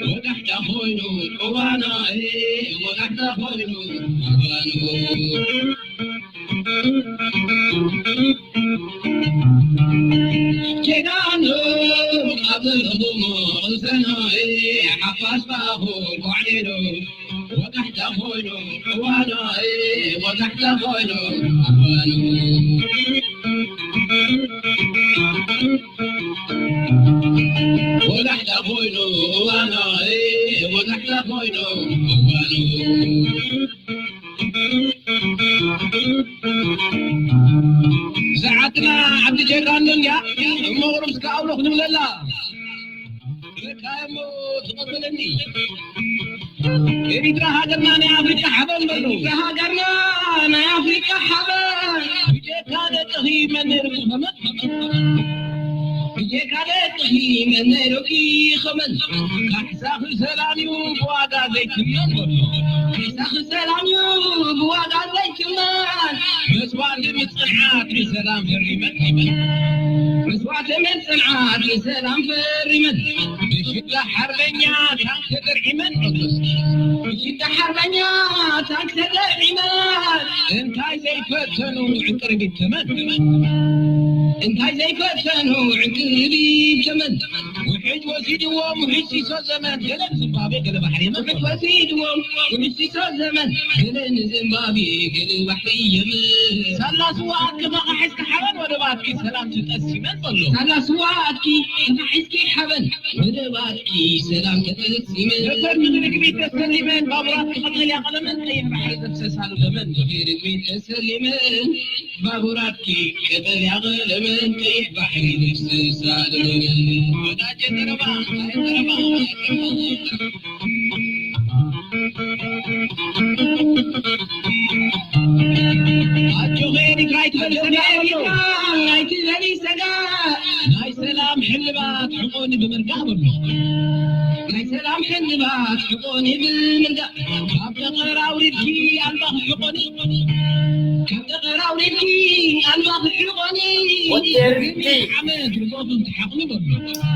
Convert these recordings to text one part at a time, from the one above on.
ወጋሕታ ኮይኑ እዋና፣ ወጋሕታ ኮይኑ እዋኑ። ጀጋኑ ኣብ ዘለኹሞ ሰናይ ሓፋሽ ባኹ ጓዕሌሉ። ወጋሕታ ኮይኑ እዋና፣ ወጋሕታ ኮይኑ እዋኑ። ወጋሕታ ኮይኑ እዋና፣ ወጋሕታ ኮይኑ እዋኑ። ዝዓትና ዓዲ ጀጋኑ እንድያ፣ እሞ ቁሩብ እስከ ኣውሎ ክንብለላ። በቃ እሞ ትቐበለኒ። ኤሪትራ ሃገርና ናይ ኣፍሪቃ ሓበን በሉ። ኤሪትራ ሃገርና ናይ ኣፍሪቃ ሓበን። ብጀካ ደቅኺ መን ነይሩ ክኸመን? ብጀካ ደቅኺ መን ነይሩ ክኸመን? ካሕሳኺ ሰላም እዩ ብዋጋ ዘይትመን በሉ። ካሕሳኺ ሰላም እዩ ብዋጋ ዘይትመን። መስዋእቲ ምጽንዓት ንሰላም ፈሪመን። መስዋእቲ ምጽንዓት ንሰላም ፈሪመን። ብሽዳ ሓርበኛ ታንክ ተደርዒመን። ብሽዳ ሓርበኛ ታንክ ተደርዒመን። እንታይ ዘይፈተኑ ዕንቅርቢት ተመን። እንታይ ዘይፈተኑ ዕንቅርቢት ተመን። ውሕጅ ወሲድዎም ውሕጅ ሲሶ ዘመን። ገለ ንዝምባብዌ ገለ ባሕሪ የመን። ውሕጅ ወሲድዎም ውሕጅ ሲሶ ዘመን። ገለ ንዝምባብዌ ገለ ባሕሪ የመን። ሳላ ስዋ ኣክፋ ሒዝካ ሓበን ወደባትኪ ሰላም ትጠስመን በሎ። ሳላ ስዋ ኣትኪ ተፋሒዝኪ ሓበን ወደባትኪ ሰላም ተጠስመን። ነፈርቲ ብርግቢት ተሰሊመን ባቡራት ክቐበልያ ቀለመን ቀይሕ ባሕሪ ዘፍሰሳሉ ደመን። ብርግቢት ተሰሊመን ባቡራትኪ ቀጠልያ ቀለመን ቀይሕ ባሕሪ ዝፍስስ ኣደለለን። ወዳጀ ዘረባ፣ ዘረባ። ኣጆኺ ኤሪትራ ኣይትበሊ ሰጋእ፣ ኣይትበሊ ሰጋእ። ናይ ሰላም ሕልባት ሕቆኒ ብምርጋእ በሎ። ናይ ሰላም ሕልባት ሕቆኒ ብምርጋእ። ካብ ደቐር ኣውሪድኪ ኣልባኺ ሕቆኒ። ካብ ደቐር ኣውሪድኪ ኣልባኺ ሕቆኒ። ወዲ ኤሪትሪ። ዓመት ርጎኺ ትሓቕኒ በሎ።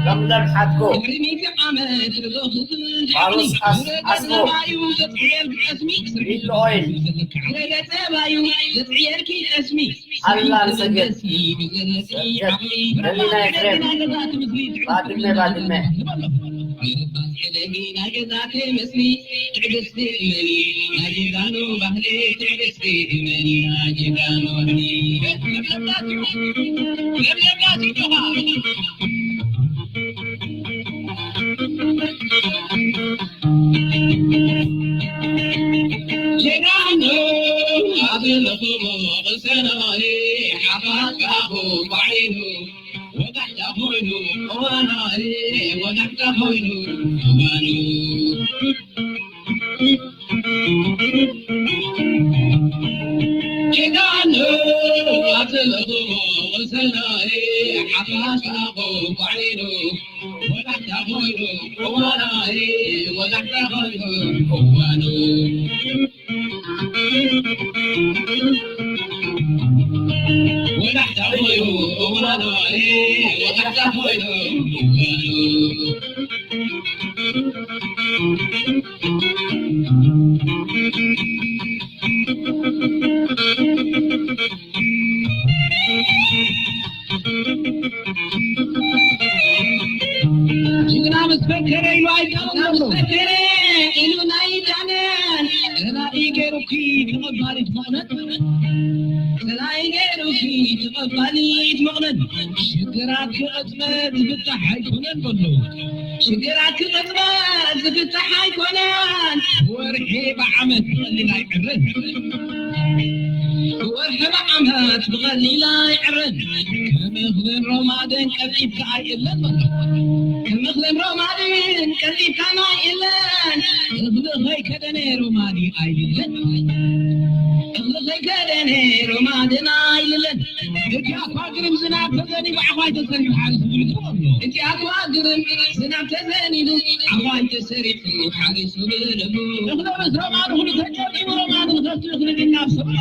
ለምለም ሓድጎ። ድሕሪ ሚእቲ ዓመት ርጎኺ ትሓቕኒ። ፋሩስ ኣስ-፣ ኣስቦ። ገጸ ባዩ ዘጽዕየልኪ ጠስሚ። ቢሎ ኦይል። ገጸ ባዩ ዘጽዕየልኪ ጠስሚ። ኣላን ሰገድ። ሰገድ። ደሊና ኤፍሬም። ባድመ፣ ባድመ። ጀጋኑ ኣብ ዘለኹሞ ቅሰናይ ሓፋሽ ባኹ ባዒኑ ወጋሕታ ኮይኑ እዋናይ ወጋሕታ ኮይኑ እዋኑ። ጀጋኑ ኣብ ዘለኹሞ ቅሰናይ ሓፋሽ ባኹ ባዒኑ ወጋሕታ ኮይኑ እዋናይ ወጋሕታ ኮይኑ እዋኑ። ወጋሕታ ኮይኑ እዋናይ ወጋሕታ ኮይኑ እዋኑ። ጅግና ምስ ፈከረ ኢሉ ኣይዳነን። ምስ ፈከረ ኢሉ ኣይዳነን። ጸላኢ ገይሩኪ ተቐባሊት መቕነት። ጸላኢ ገይሩኪ ተቐባሊት መቕነት። ሽግራት ክቕጽበት ዝፍታሕ ኣይኮነን በሎ። ሽግራት ክቕጽበት ዝፍታሕ ኣይኮነን። ወርሒ ብዓመት ብቐሊል ኣይዕረን። ወርሒ ብዓመት ብቐሊል ኣይዕረን። ከም እኽልን ሮማድን ቀልጢፍካ ኣይእለን በሎ። ከም እኽልን ሮማድን ቀልጢፍካ ኣይእለን። እኽሊ ከይከደነ ሮማዲ ኣይልለን። እኽሊ ከይከደነ ሮማድን ኣይልለን። እቲ ኣኳ ግርም ዝናብ ተዘኒቡ ዓዃይ ተሰሪሑ ሓሪሱ ብልቡ ኣሎ። እቲ ኣኳ ግርም ዝናብ ተዘኒቡ ዓዃይ ተሰሪሑ ሓሪሱ ብልቡ። እኽሊ ምስ ሮማዲ ኩሉ ተጨብጢቡ ሮማዲ ንኸፍቲ እኽሊ ድናብ ሰብሎ።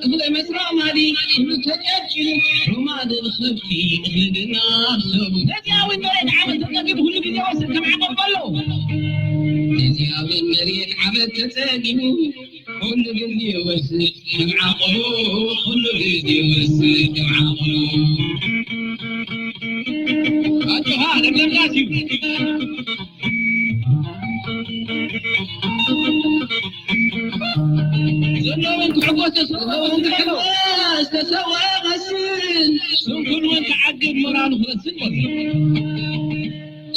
እኽሊ ምስ ሮማዲ ኩሉ ተጨብጢቡ ሮማዲ ንኸፍቲ እኽሊ ድናብ ሰቡ። ነዚኣ እውን መሬት ዓመት ተጸጊቡ ኩሉ ግዜ ወስድ ከም ዓቐብ ኣሎ። ኣብ መሬት ዓመት ተጸጊሙ ኩሉ ግዜ ይወስድ ከም ዓቕሙ፣ ኩሉ ግዜ ይወስድ ከም ዓቕሙ። ኣጆኻ ለምለም ዳስ እዩ። ዘለውን ክሕጎስ ተሰውኦ ክሕጎስ ተሰውኦ መስል ስንኩል እውን ክዓግብ ሞራሉ ክበስል በሎ።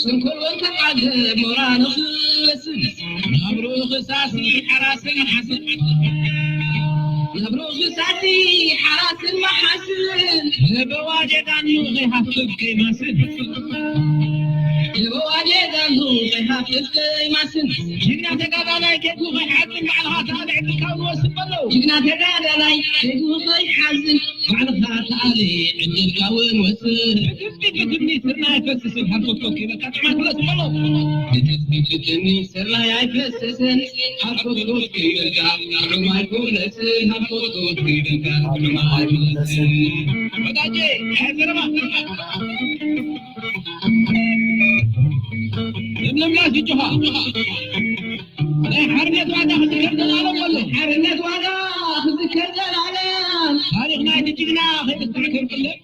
ስንኩል እውን ክዓግብ ሞራሉ ክበስል ናብሩ ክሳሲ ሓራስን መሓስን ናብሩ ክሳሲ ሓራስን መሓስን በዋጀ ዳኑ ከይሃፍብ ከይማስን በዋጀ ዳኑ ከይሃፍብ ከይማስን ጅግና ተጋዳላይ ኬኩ ከይሓጥን ባዕልኻ ተኣልዕ ትካብ ወስድ በሎ። ጅግና ተጋዳላይ ኬኩ ከይሓዝን ባዕልኻ ተኣሊ ዕድልካ እውን ወስን። ብትጽቢት ብትምኒት ስርናይ ኣይፈስስን ሃርኮትኮት ከይበልካ ጥዕና ክለስ በሎ። ብትጽቢት ብትምኒት ስርናይ ኣይፈስስን ሃርኮትኮት ከይበልካ ጥዑም ኣይኮነስን። ሃርኮትኮት ከይበልካ ጥዑም ኣይኮነስን። ወዳጄ፣ ኣይ ዘረባ። ለምለም ዳስ ይጮኻ። ናይ ሓርነት ዋጋ ክዝከር ዘላለም በሎ። ሓርነት ዋጋ ክዝከር ዘላለም። ታሪኽ ናይቲ ጅግና ከይርሳዕ ከይቅለም።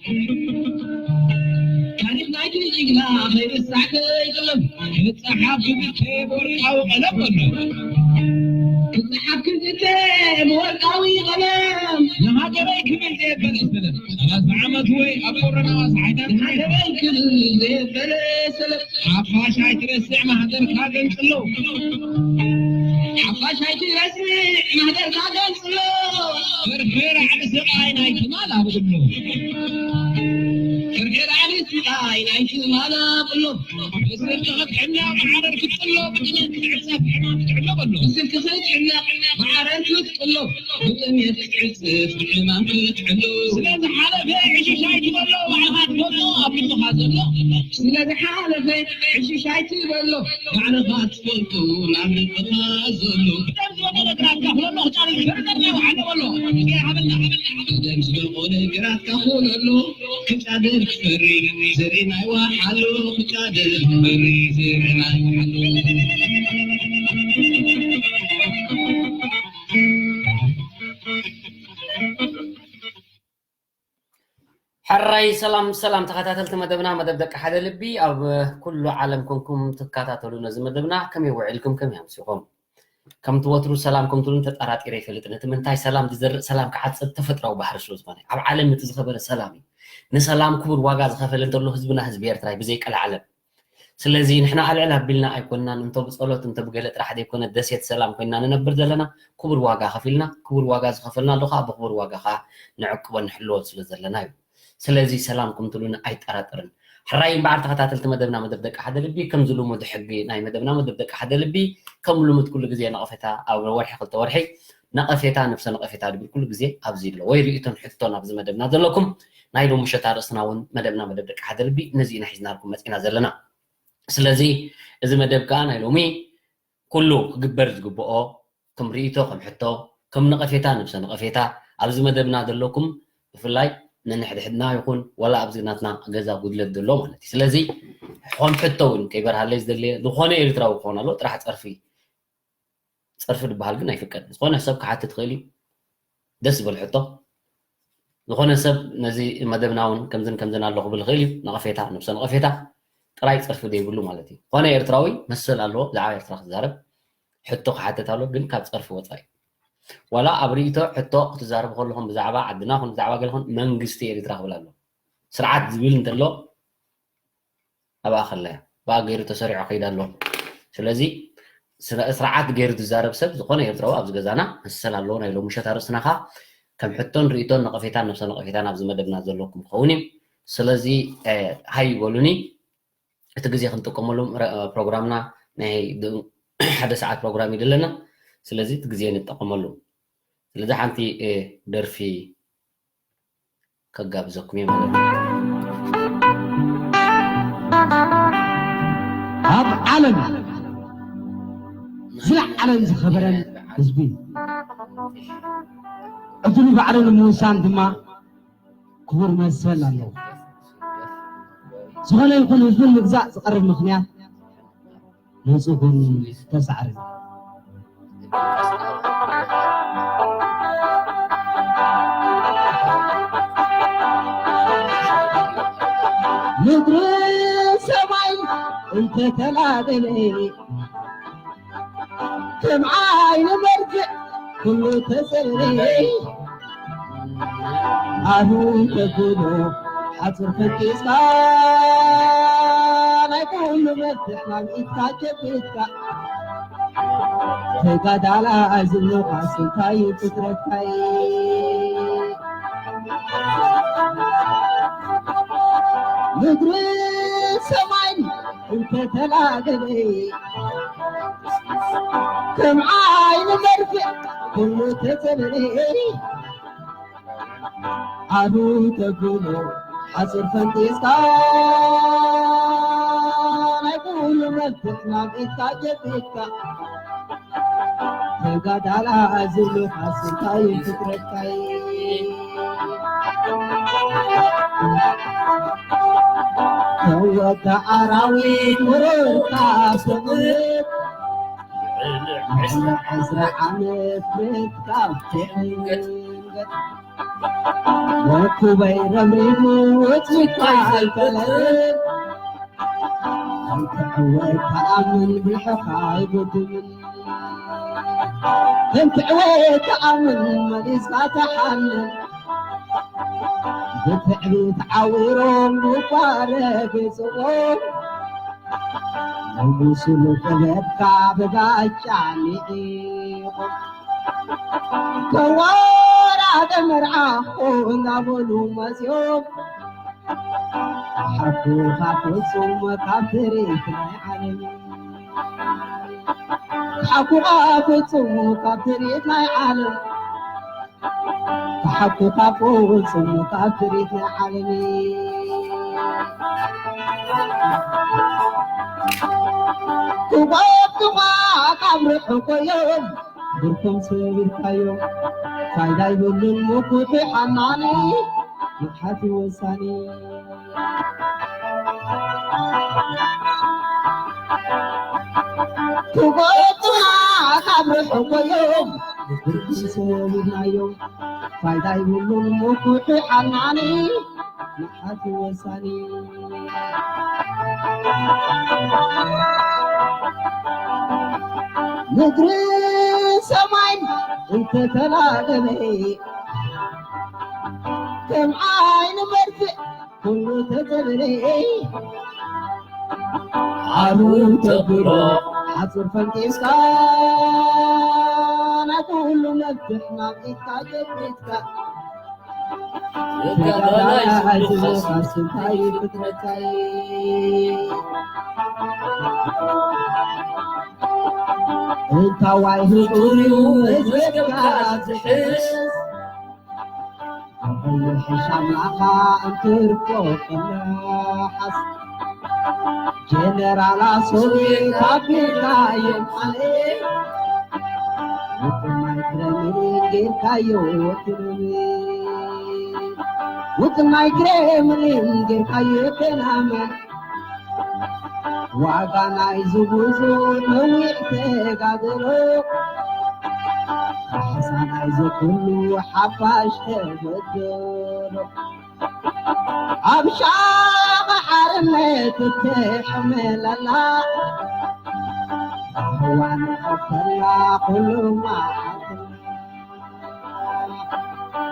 ታሪኽ ናይቲ ጅግና ከይርሳዕ ከይቅለም። ክጸሓፍ ብብቸ ብወርቃዊ ቀለም በሎ። ክጸሓፍ ክዝከ ብወርቃዊ ቀለም። ንሃገረይ ክብል ዘየበለ ሰለም። ሰላሳ ዓመት ወይ ኣብ ቁርናዋ ሰዓታት ንሃገረይ ክብል ዘየበለ ሰለም። ሓፋሽ ኣይትረስዕ ማህደርካ ገንጽሎ። ሓፋሽ ኣይትረስዕ ማህደርካ ገንጽሎ። ፍርፍር ዓዲ ስቓይ ናይ ትማል ኣብሎ። ፍርፍር ዓዲ ስቓይ ናይ ትማል ኣብሎ። ብስርቂ ክትሕና ማዕረር ክትጥሎ፣ ብጥሜት ክትዕጸፍ ሕማም ክትሕሎ በሎ። ብስርቂ ክትሕና ማዕረር ክትጥሎ፣ ብጥሜት ክትዕጸፍ ሕማም ክትሕሎ። ስለ ዝሓለፈ ዕሽሽ ኣይትበሎ፣ ባዕልኻ ትፈልጦ ኣብ ልብኻ ዘሎ። ስለ ዝሓለፈ ዕሽሽ ኣይትበሎ፣ ባዕልኻ ትፈልጦ ኣብ ልብኻ ዘሎ። ደም ዝበለ ግራትካ ክለሎ ክጫሪ ዝፈርደር ናይ ወሓለ በሎ። እስኪ ሃበልና፣ ሃበልና፣ ሃበልና። ደም ዝበቆለ ግራትካ ክለሎ ክጫድር ክፈሪ ዘርኢ ናይ ወሓሎ ክጫድር ክፈሪ ዘርኢ ናይ ወሓሎ። ሕራይ ሰላም ሰላም ተኸታተልቲ መደብና፣ መደብ ደቂ ሓደ ልቢ ኣብ ኩሉ ዓለም ኮንኩም ትከታተሉ ነዚ መደብና ከመይ ውዒልኩም ከመይ ኣምሲኹም? ከምቲ ወትሩ ሰላም ከምትሉን ተጠራጢረ ይፈልጥን። እቲ ምንታይ ሰላም ዝዘርእ ሰላም ክዓጽድ ተፈጥራዊ ባህሪ ስለ ዝኾነ ኣብ ዓለም እቲ ዝኸበረ ሰላም እዩ። ንሰላም ክቡር ዋጋ ዝኸፈለ እንተሎ ህዝብና ህዝቢ ኤርትራ እዩ ብዘይ ቀልዓለም። ስለዚ ንሕና ኣልዕል ኣቢልና ኣይኮንናን፣ እንተ ብጸሎት እንተ ብገለ ጥራሕ ዘይኮነ ደሴት ሰላም ኮይንና ንነብር ዘለና። ክቡር ዋጋ ከፊልና፣ ክቡር ዋጋ ዝኸፈልና ኣሎ ከዓ ብክቡር ዋጋ ከዓ ንዕቅቦን ንሕልዎን ስለ ዘለና እዩ። ስለዚ ሰላም ከምትሉና ኣይጠራጠርን። ሕራይ እምበኣር ተኸታተልቲ መደብና መደብ ደቂ ሓደ ልቢ ከምዚ ልሙድ ሕጊ ናይ መደብና መደብ ደቂ ሓደ ልቢ ከም ልሙድ ኩሉ ግዜ ነቐፌታ ኣብ ወርሒ ክልተ ወርሒ ነቐፌታ ነብሰ ነቐፌታ ድብል ኩሉ ግዜ ኣብዚ ኣሎ ወይ ርእይቶን ሕቶን ኣብዚ መደብና ዘለኩም ናይ ሎሚ ምሸት ኣርእስትና እውን መደብና መደብ ደቂ ሓደ ልቢ ነዚ ኢና ሒዝናልኩም መፂና ዘለና። ስለዚ እዚ መደብ ከዓ ናይ ሎሚ ኩሉ ክግበር ዝግብኦ ከም ርእይቶ ከም ሕቶ ከም ነቐፌታ ነብሰ ነቐፌታ ኣብዚ መደብና ዘለኩም ብፍላይ ነንሕድሕድና ይኹን ዋላ ኣብዚ ናትና ገዛ ጉድለት ዘሎ ማለት እዩ። ስለዚ ከም ሕቶ እውን ከይበርሃለይ ዝደለየ ዝኾነ ኤርትራዊ ክኾን ኣሎ ጥራሕ ጸርፊ ጸርፊ ዝበሃል ግን ኣይፍቀድን። ዝኾነ ሰብ ክሓትት ይኽእል እዩ። ደስ ዝበል ሕቶ ዝኾነ ሰብ ነዚ መደብና እውን ከምዝን ከምዝን ኣሎ ክብል ይኽእል እዩ። ነቐፌታ ነብሰ ነቐፌታ ጥራይ ጸርፊ ዘይብሉ ማለት እዩ። ዝኾነ ኤርትራዊ መሰል ኣለዎ ብዛዕባ ኤርትራ ክዛረብ። ሕቶ ክሓትት ኣሎ ግን ካብ ጸርፊ ወጻኢ። ዋላ ኣብ ርእይቶ ሕቶ ክትዛረቡ ከለኹም ብዛዕባ ዓድና ኹን ብዛዕባ ገለ ኹን መንግስቲ ኤርትራ ክብል ኣሎ። ስርዓት ዝብል እንተሎ ኣብኣ ከለያ ብኣ ገይሩ ተሰሪዖ ከይዳ ኣሎ። ስለዚ ስርዓት ገይሩ ዝዛረብ ሰብ ዝኾነ ኤርትራዊ ኣብዚ ገዛና መሰል ኣለዎ። ናይ ሎም ምሸት ኣርእስትና ኸኣ ከም ሕቶን ርእይቶን ነቐፌታን ነብሰ ነቐፌታን ኣብዚ መደብና ዘለኩም ክኸውን እዩ። ስለዚ ሃይ ይበሉኒ። እቲ ግዜ ክንጥቀመሉ ፕሮግራምና ናይ ሓደ ሰዓት ፕሮግራም እዩ ዘለና። ስለዚ እቲ ግዜ ንጠቀመሉ። ስለዚ ሓንቲ ደርፊ ከጋብዘኩም እየ ማለት እዩ። ኣብ ዓለም ዝለዓለን ዝኸበረን ህዝቢ እዩ። ዕድሉ ባዕሉ ንምውሳን ድማ ክቡር መሰል ኣለዎ። ዝኾነ ይኹን ህዝቢ ንምግዛእ ዝቐርብ ምኽንያት ንጹግን ተሳዕርን እዩ። ምድሪ ሰማይ እንተተላገለ ከም ዓይኒ መርፍእ ኩሉ ተጸበየ። ኣሁ ተብሎ ሓጹር ፈቲስካ ናይ ኩሉ መፍትሕ ናብ ኢድካ ጨቢጥካ ተጋዳላይ ዝብሉኻ ስንታይ ፍጥረትካይ ምድሪ ሰማይን እንተተላገለ ከም ዓይኒ መርፍእ ኩሉ ተጸበየ። ኣዱ ተብሎ ሓጹር ፈንጢስካ ናይ ኩሉ መፍትሕ ናብ ኢድካ ጀቢድካ ተጋዳላ ዝብሉኻ ስንታይ ፍጥረትካይ ተወታ ኣራዊት ምርርካ ሰሙት ዕስራ ዓመት ምትካብ ትዕንገት መኩበይ ረምሪሙ ውጽኢትካ ኣይፈለጥን። ኣይትዕወት ተኣምን ብልሕኻ ኣይጉድምን። ከም ትዕወት ተኣምን መሊስካ ተሓንን። ብትዕቢት ዓዊሮም ምባረ ገጽኦም። ንጉስሉ ጥበብካ ብባጫ ንዒቑ ተዋራደ መርዓኹ እናበሉ መፅዮም። ሓኩኻ ፍጹም ካብ ትርኢት ናይ ዓለም ሓኩኻ ፍጹም ካብ ትርኢት ናይ ዓለም ክሓኩካ ፍጹም ካብ ትርኢት ናይ ዓለመይ ክጎብቱኻ ካብ ርሑቕ እዮም ብርኮም ሰቢርካዮም ፋይዳ ይብሉን ምኩሒ ሓናኒ ምትሓት ወሳኒ ክጎብቱና ካብ ርሑቕ እዮም ብርኮም ሰቢርናዮም ፋይዳ ይብሉን ምኩሒ ሓናኒ ምትሓት ወሳኒ ምድሪ ሰማይ እንተተላለመ ከም ዓይኒ መርፍእ ኩሉ ተዘብረ ኣሉ ተብሎ ሓጹር ፈንጢስካ ናይ ኩሉ መፍትሕ ናብ ኢድካ ጀሚትካ ተጋዳላይ ዝብለካ ስንታይ ፍጥረታይ እንታዋይ ህጹር እዩ ህዝብካ ዝሕስ ኣበይ ሕሻም ላኻ እንትርፎ ክመሓስ ጀነራላ ሶብየት ኣቢልካ እዮም ኣለ ውጥናይ ክረምሊን ጌርካዮ ትርምል ውጥናይ ክረምሊን ጌርካዮ ተናመን ዋጋ ናይዚ ብዙ ነዊሕ ተጋድሎ ካሕሳ ናይዚ ኩሉ ሓፋሽ ተበደሎ ኣብ ሻቕ ሓርነት እትሕመለላ ራህዋ ንኸፍተላ ኩሉ መዓልትና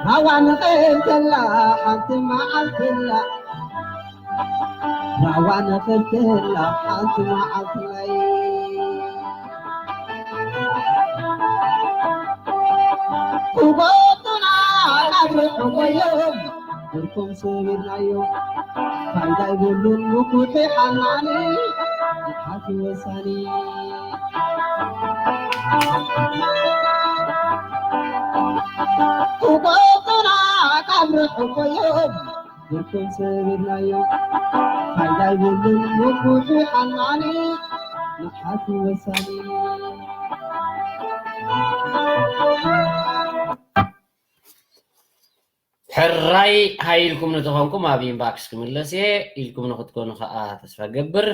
ራዋ ንኽፍተላ ሓንቲ መዓልትና ራዋ ንኽፍተላ ሓንቲ መዓልትናይ ክጎቱና ካብ ርሑቕ እዮም ብርኮም ሰቢርናዮም ፋይዳ ይብሉን ምኩሒ ሓናኒ ምትሓት ወሳኒ ክጎቱና ካብ ርሑቕ እዮም ብርኮም ሰቢርናዮም ፋይዳ ይብሉን ምኩሒ ሓናኒ ምትሓት ወሳኒ ሕራይ ሃይ ኢልኩም ንተኾንኩም ኣብ ኢንባክስ ክምለስ እየ ኢልኩም ንክትኮኑ ከዓ ተስፋ ገብር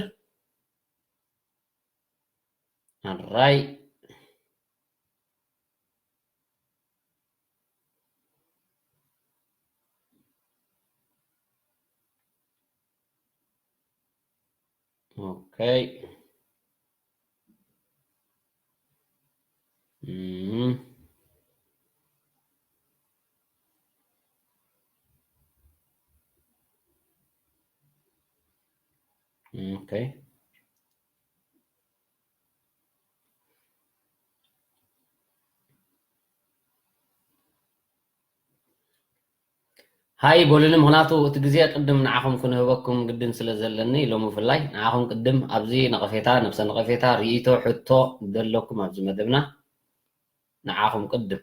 ሕራይ Okay. Mm. Okay. ሃይ በሉኒ፣ ምኽንያቱ እቲ ግዜ ቅድም ንዓኹም ክንህበኩም ግድን ስለ ዘለኒ፣ ሎሚ ብፍላይ ንዓኹም ቅድም ኣብዚ ነቐፌታ፣ ነብሰ ነቐፌታ፣ ርእይቶ፣ ሕቶ ዘለኩም ኣብዚ መደብና ንዓኹም ቅድም።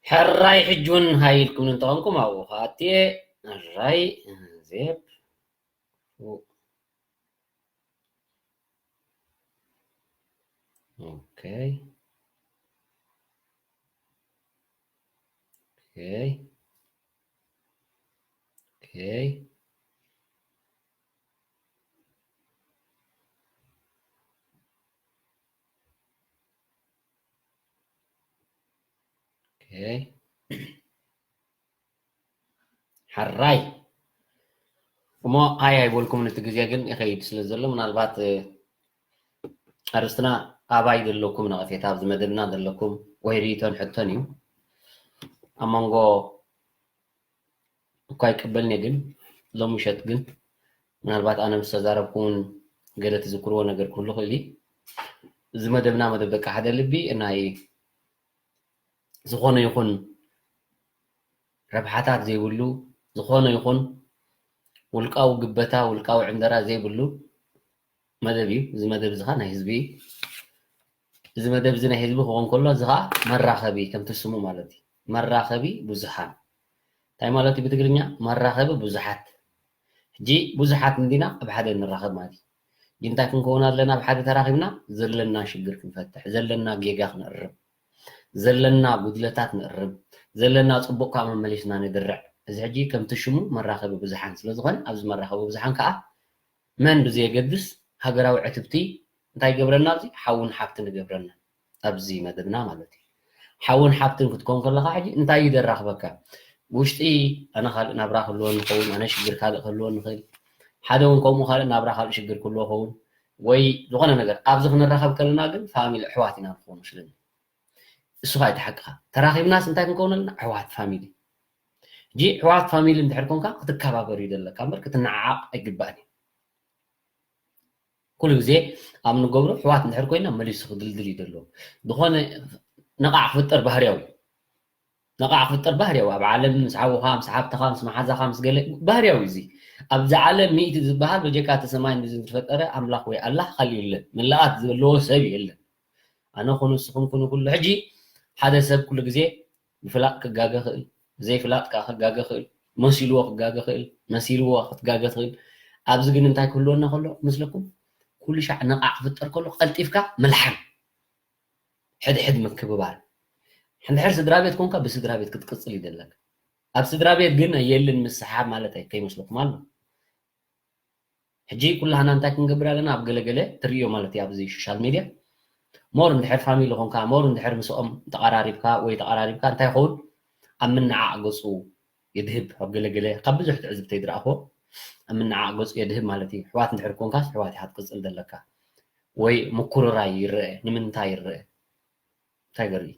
ሕራይ ሕጂ እውን ሃይ ኢልኩም እንተኾንኩም ኣብኡ ከኣትየ። ሕራይ ዜብ። ኦኬ። ኦኬ። ኦኬ። ኦኬ። ሕራይ እሞ ሃይ ኣይበልኩምን። እቲ ግዜ ግን ይኸይድ ስለ ዘሎ ምናልባት ኣርእስትና ኣባይ ዘለኩም ነቐፌታ ኣብዚ መደብና ዘለኩም ወይ ርእይቶን ሕቶን እዩ። ኣብ መንጎ እኳ ይቀበልኒ ግን ሎሚ ምሸት ግን ምናልባት ኣነ ምስ ተዛረብኩ እውን ገለ ትዝክርዎ ነገር ክህሉ ክእል እዩ። እዚ መደብና መደብ ደቂ ሓደ ልቢ ናይ ዝኾነ ይኹን ረብሓታት ዘይብሉ፣ ዝኾነ ይኹን ውልቃዊ ግበታ፣ ውልቃዊ ዕንደራ ዘይብሉ መደብ እዩ። እዚ መደብ እዚ ኸኣ ናይ ህዝቢ እዩ። እዚ መደብ እዚ ናይ ህዝቢ ክኾን ከሎ፣ እዚ ኸኣ መራኸቢ፣ ከምቲ ስሙ ማለት እዩ። መራኸቢ ብዙሃን። እንታይ ማለት እዩ ብትግርኛ? መራኸቢ ብዙሓት። ሕጂ ብዙሓት እንዲና ኣብ ሓደ ንራኸብ ማለት እዩ። ሕጂ እንታይ ክንከውን ኣለና? ኣብ ሓደ ተራኺብና ዘለና ሽግር ክንፈትሕ፣ ዘለና ጌጋ ክንእርም፣ ዘለና ጉድለታት ንእርም፣ ዘለና ጽቡቕ ከኣ መመሊስና ንድርዕ። እዚ ሕጂ ከምቲ ሽሙ መራኸቢ ብዙሓን ስለ ዝኾነ፣ ኣብዚ መራኸቢ ብዙሓን ከኣ መን ብዘየገድስ ሃገራዊ ዕትብቲ እንታይ ይገብረና? ኣብዚ ሓውን ሓብትን ይገብረና። ኣብዚ መደብና ማለት እዩ። ሓውን ሓብትን ክትከውን ከለኻ ሕጂ እንታይ እዩ ዘራኽበካ? ውሽጢ ኣነ ካልእ ናብራ ክህልወኒ ይኸውን፣ ኣነ ሽግር ካልእ ክህልወኒ ይኽእል፣ ሓደ እውን ከምኡ ካልእ ናብራ ካልእ ሽግር ክህልዎ ይኸውን፣ ወይ ዝኾነ ነገር። ኣብዚ ክንራኸብ ከለና ግን ፋሚሊ ኣሕዋት ኢና ንኸውን መስለኒ። እሱ ኸኣ እቲ ሓቅኻ። ተራኺብናስ እንታይ ክንከውን ኣለና? ኣሕዋት ፋሚሊ። ሕጂ ኣሕዋት ፋሚሊ እንድሕር ኮንካ ክትከባበር እዩ ዘለካ እምበር ክትነዓዓቕ ኣይግባእን እዩ። ኩሉ ግዜ ኣብ ንገብሮ ኣሕዋት እንድሕር ኮይና መሊሱ ክድልድል እዩ ዘለዎ። ዝኾነ ነቓዕ ክፍጠር ባህርያዊ እዩ። ነቓዕ ክፍጠር ባህርያዊ፣ ኣብ ዓለም ምስ ሓውኻ፣ ምስ ሓብትኻ፣ ምስ መሓዛኻ፣ ምስ ገለ ባህርያዊ እዩ። እዚ ኣብዚ ዓለም ሚእቲ ዝበሃል በጀካ እቲ ሰማይ ምድሪ ዝተፈጠረ ኣምላኽ ወይ ኣላህ ካልእ የለን። መላኣት ዘለዎ ሰብ የለን። ኣነ ኩኑ ንስኹም ኩኑ ኩሉ። ሕጂ ሓደ ሰብ ኩሉ ግዜ ብፍላጥ ክጋገ ክእል፣ ብዘይፍላጥ ከኣ ክጋገ ክእል፣ መሲልዎ ክጋገ ክእል፣ መሲልዎ ክትጋገ ትኽእል። ኣብዚ ግን እንታይ ክህልወና ከሎ መስለኩም? ኩሉ ሻዕ ነቓዕ ክፍጠር ከሎ ቀልጢፍካ ምልሓም፣ ሕድሕድ ምክብባር። እንድሕር ስድራ ቤት ኮንካ ብስድራ ቤት ክትቅጽል ይደለካ። ኣብ ስድራ ቤት ግን የልን ምስሓብ ማለት ኣይ-፣ ከይመስለኩም ኣሎ። ሕጂ ኩላህና እንታይ ክንገብር ኣለና? ኣብ ገለገለ ትርእዮ ማለት እዩ፣ ኣብዚ ሶሻል ሚድያ ሞር እንድሕር ፋሚሊ ኾንካ፣ ሞር እንድሕር ምስኦም ተቐራሪብካ ወይ ተቐራሪብካ እንታይ ይኸውን? ኣብ ምንዓቕ ገፁ የድህብ። ኣብ ገለገለ ካብ ብዙሕ ትዕዝብተይ ዝረኣኽዎ ኣብ ምንዓቕ ገፁ የድህብ ማለት እዩ። ኣሕዋት እንድሕር ኮንካስ ኣሕዋት ኢኻ ትቅፅል ዘለካ። ወይ ምኩርራይ ይረአ። ንምንታይ ይረአ? እንታይ ገርኢ?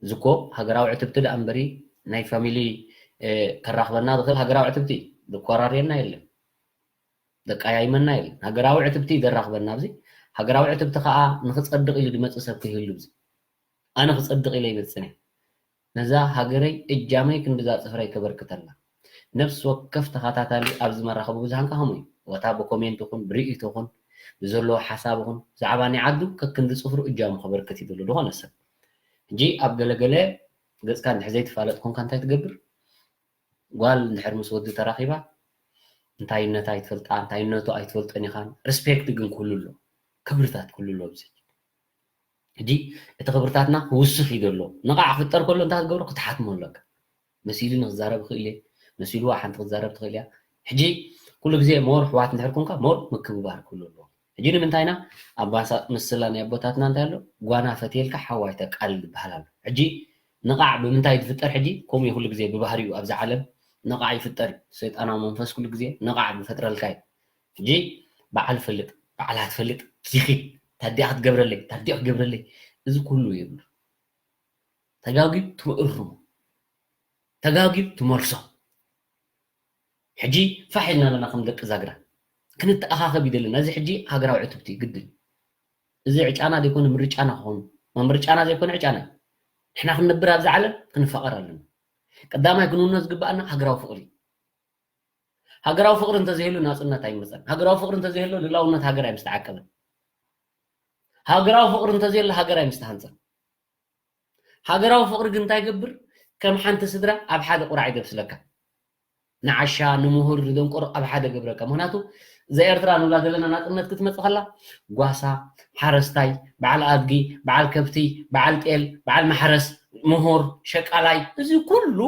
እዚ እኮ ሃገራዊ ዕትብቲ ደኣ እምበሪ ናይ ፋሚሊ ከራኽበና ዝኽእል ሃገራዊ ዕትብቲ እዩ። ዝኮራርየና የለን። ዘቀያይመና የለን። ሃገራዊ ዕትብቲ እዩ ዘራኽበና ኣብዚ። ሃገራዊ ዕትብቲ ከዓ ንክፀድቕ ኢሉ ዝመፅእ ሰብ ክህሉ ኣብዚ። ኣነ ክፀድቕ ኢለ ይመፅን እየ። ነዛ ሃገረይ እጃመይ ክንድዛ ፅፍረይ ከበርክተላ። ነፍሲ ወከፍ ተኸታታሊ ኣብዚ መራኸቢ ብዙሃን ከዓ ከምኡ እዩ። ወታ ብኮሜንት ይኹን ብርእይቶ ይኹን ብዘለዎ ሓሳብ ይኹን ብዛዕባ ናይ ዓዱ ከክንዲ ፅፍሩ እጃሙ ከበርክት እዩ ዘሎ ዝኾነ ሰብ። ሕጂ ኣብ ገለገለ ገፅካ እንድሕር ዘይትፋለጥ ኮንካ እንታይ ትገብር? ጓል እንድሕር ምስ ወዲ ተራኺባ እንታይነታ ኣይትፈልጣ፣ እንታይነቱ ኣይትፈልጦን ኢኻን። ሪስፔክት ግን ኩሉ ኣሎ፣ ክብርታት ኩሉ ኣሎ ኣብዚ። ሕጂ እቲ ክብርታትና ክውስኽ እዩ ዘሎ። ንቓዕ ክፍጠር ከሎ እንታይ ክትገብሮ? ክትሓትሞ ኣለካ። መሲሉ ንክዛረብ ይኽእል እየ፣ መሲልዋ ሓንቲ ክትዛረብ ትኽእል እያ። ሕጂ ኩሉ ግዜ ሞር ኣሕዋት እንድሕር ኮንካ ሞር ምክብባር ክህሉ ኣለዎ። ሕጂ ንምንታይ ኢና ኣብ ባንሳ ምስላ ናይ ኣቦታትና እንታይ ኣሎ? ጓና ፈትየልካ ሓዋይ ተቃልል ዝበሃል ኣሎ። ሕጂ ንቓዕ ብምንታይ ዝፍጠር? ሕጂ ከምኡ እዩ ኩሉ ግዜ ብባህሪኡ ኣብዚ ዓለም ንቓዕ ይፍጠር እዩ። ሰይጣናዊ መንፈስ ኩሉ ግዜ ንቓዕ ዝፈጥረልካ እዩ። ሕጂ በዓል ፈልጥ፣ በዓል ኣትፈልጥ፣ ዚኺድ፣ ታዲኣ ክትገብረለይ፣ ታዲኣ ክትገብረለይ፣ እዚ ኩሉ የብሉ። ተጋጊብ ትእርሞ፣ ተጋጊብ ትመልሶ። ሕጂ ፋሕ ኢልና ኣለና ከም ደቂ ዛግራ። ክንተኣኻኸብ ይደለና። እዚ ሕጂ ሃገራዊ ዕትብቲ እዩ ግድን። እዚ ዕጫና ዘይኮነ ምርጫና ክኸውን፣ ምርጫና ዘይኮነ ዕጫና እዩ። ንሕና ክንነብር ኣብዚ ዓለም ክንፋቐር ኣለና። ቀዳማይ ክንውኖ ዝግባኣና ሃገራዊ ፍቕሪ እዩ። ሃገራዊ ፍቕሪ እንተዘይህሉ ናጽነት ኣይመጸን። ሃገራዊ ፍቕሪ እንተዘይህሉ ልላውነት ሃገር ኣይምስተዓቀበን። ሃገራዊ ፍቕሪ እንተዘይህሉ ሃገር ኣይምስተሃንጸን። ሃገራዊ ፍቕሪ ግን እንታይ ይገብር? ከም ሓንቲ ስድራ ኣብ ሓደ ቁራዕ ይደብስለካ። ንዓሻ፣ ንምሁር፣ ንደንቆሮ ኣብ ሓደ ገብረካ። ምኽንያቱ እዛ ኤርትራ ንብላ ዘለና ናጽነት ክትመጽእ ከላ ጓሳ፣ ሓረስታይ፣ በዓል ኣድጊ፣ በዓል ከብቲ፣ በዓል ጤል፣ በዓል ማሕረስ፣ ምሁር፣ ሸቃላይ፣ እዚ ኩሉ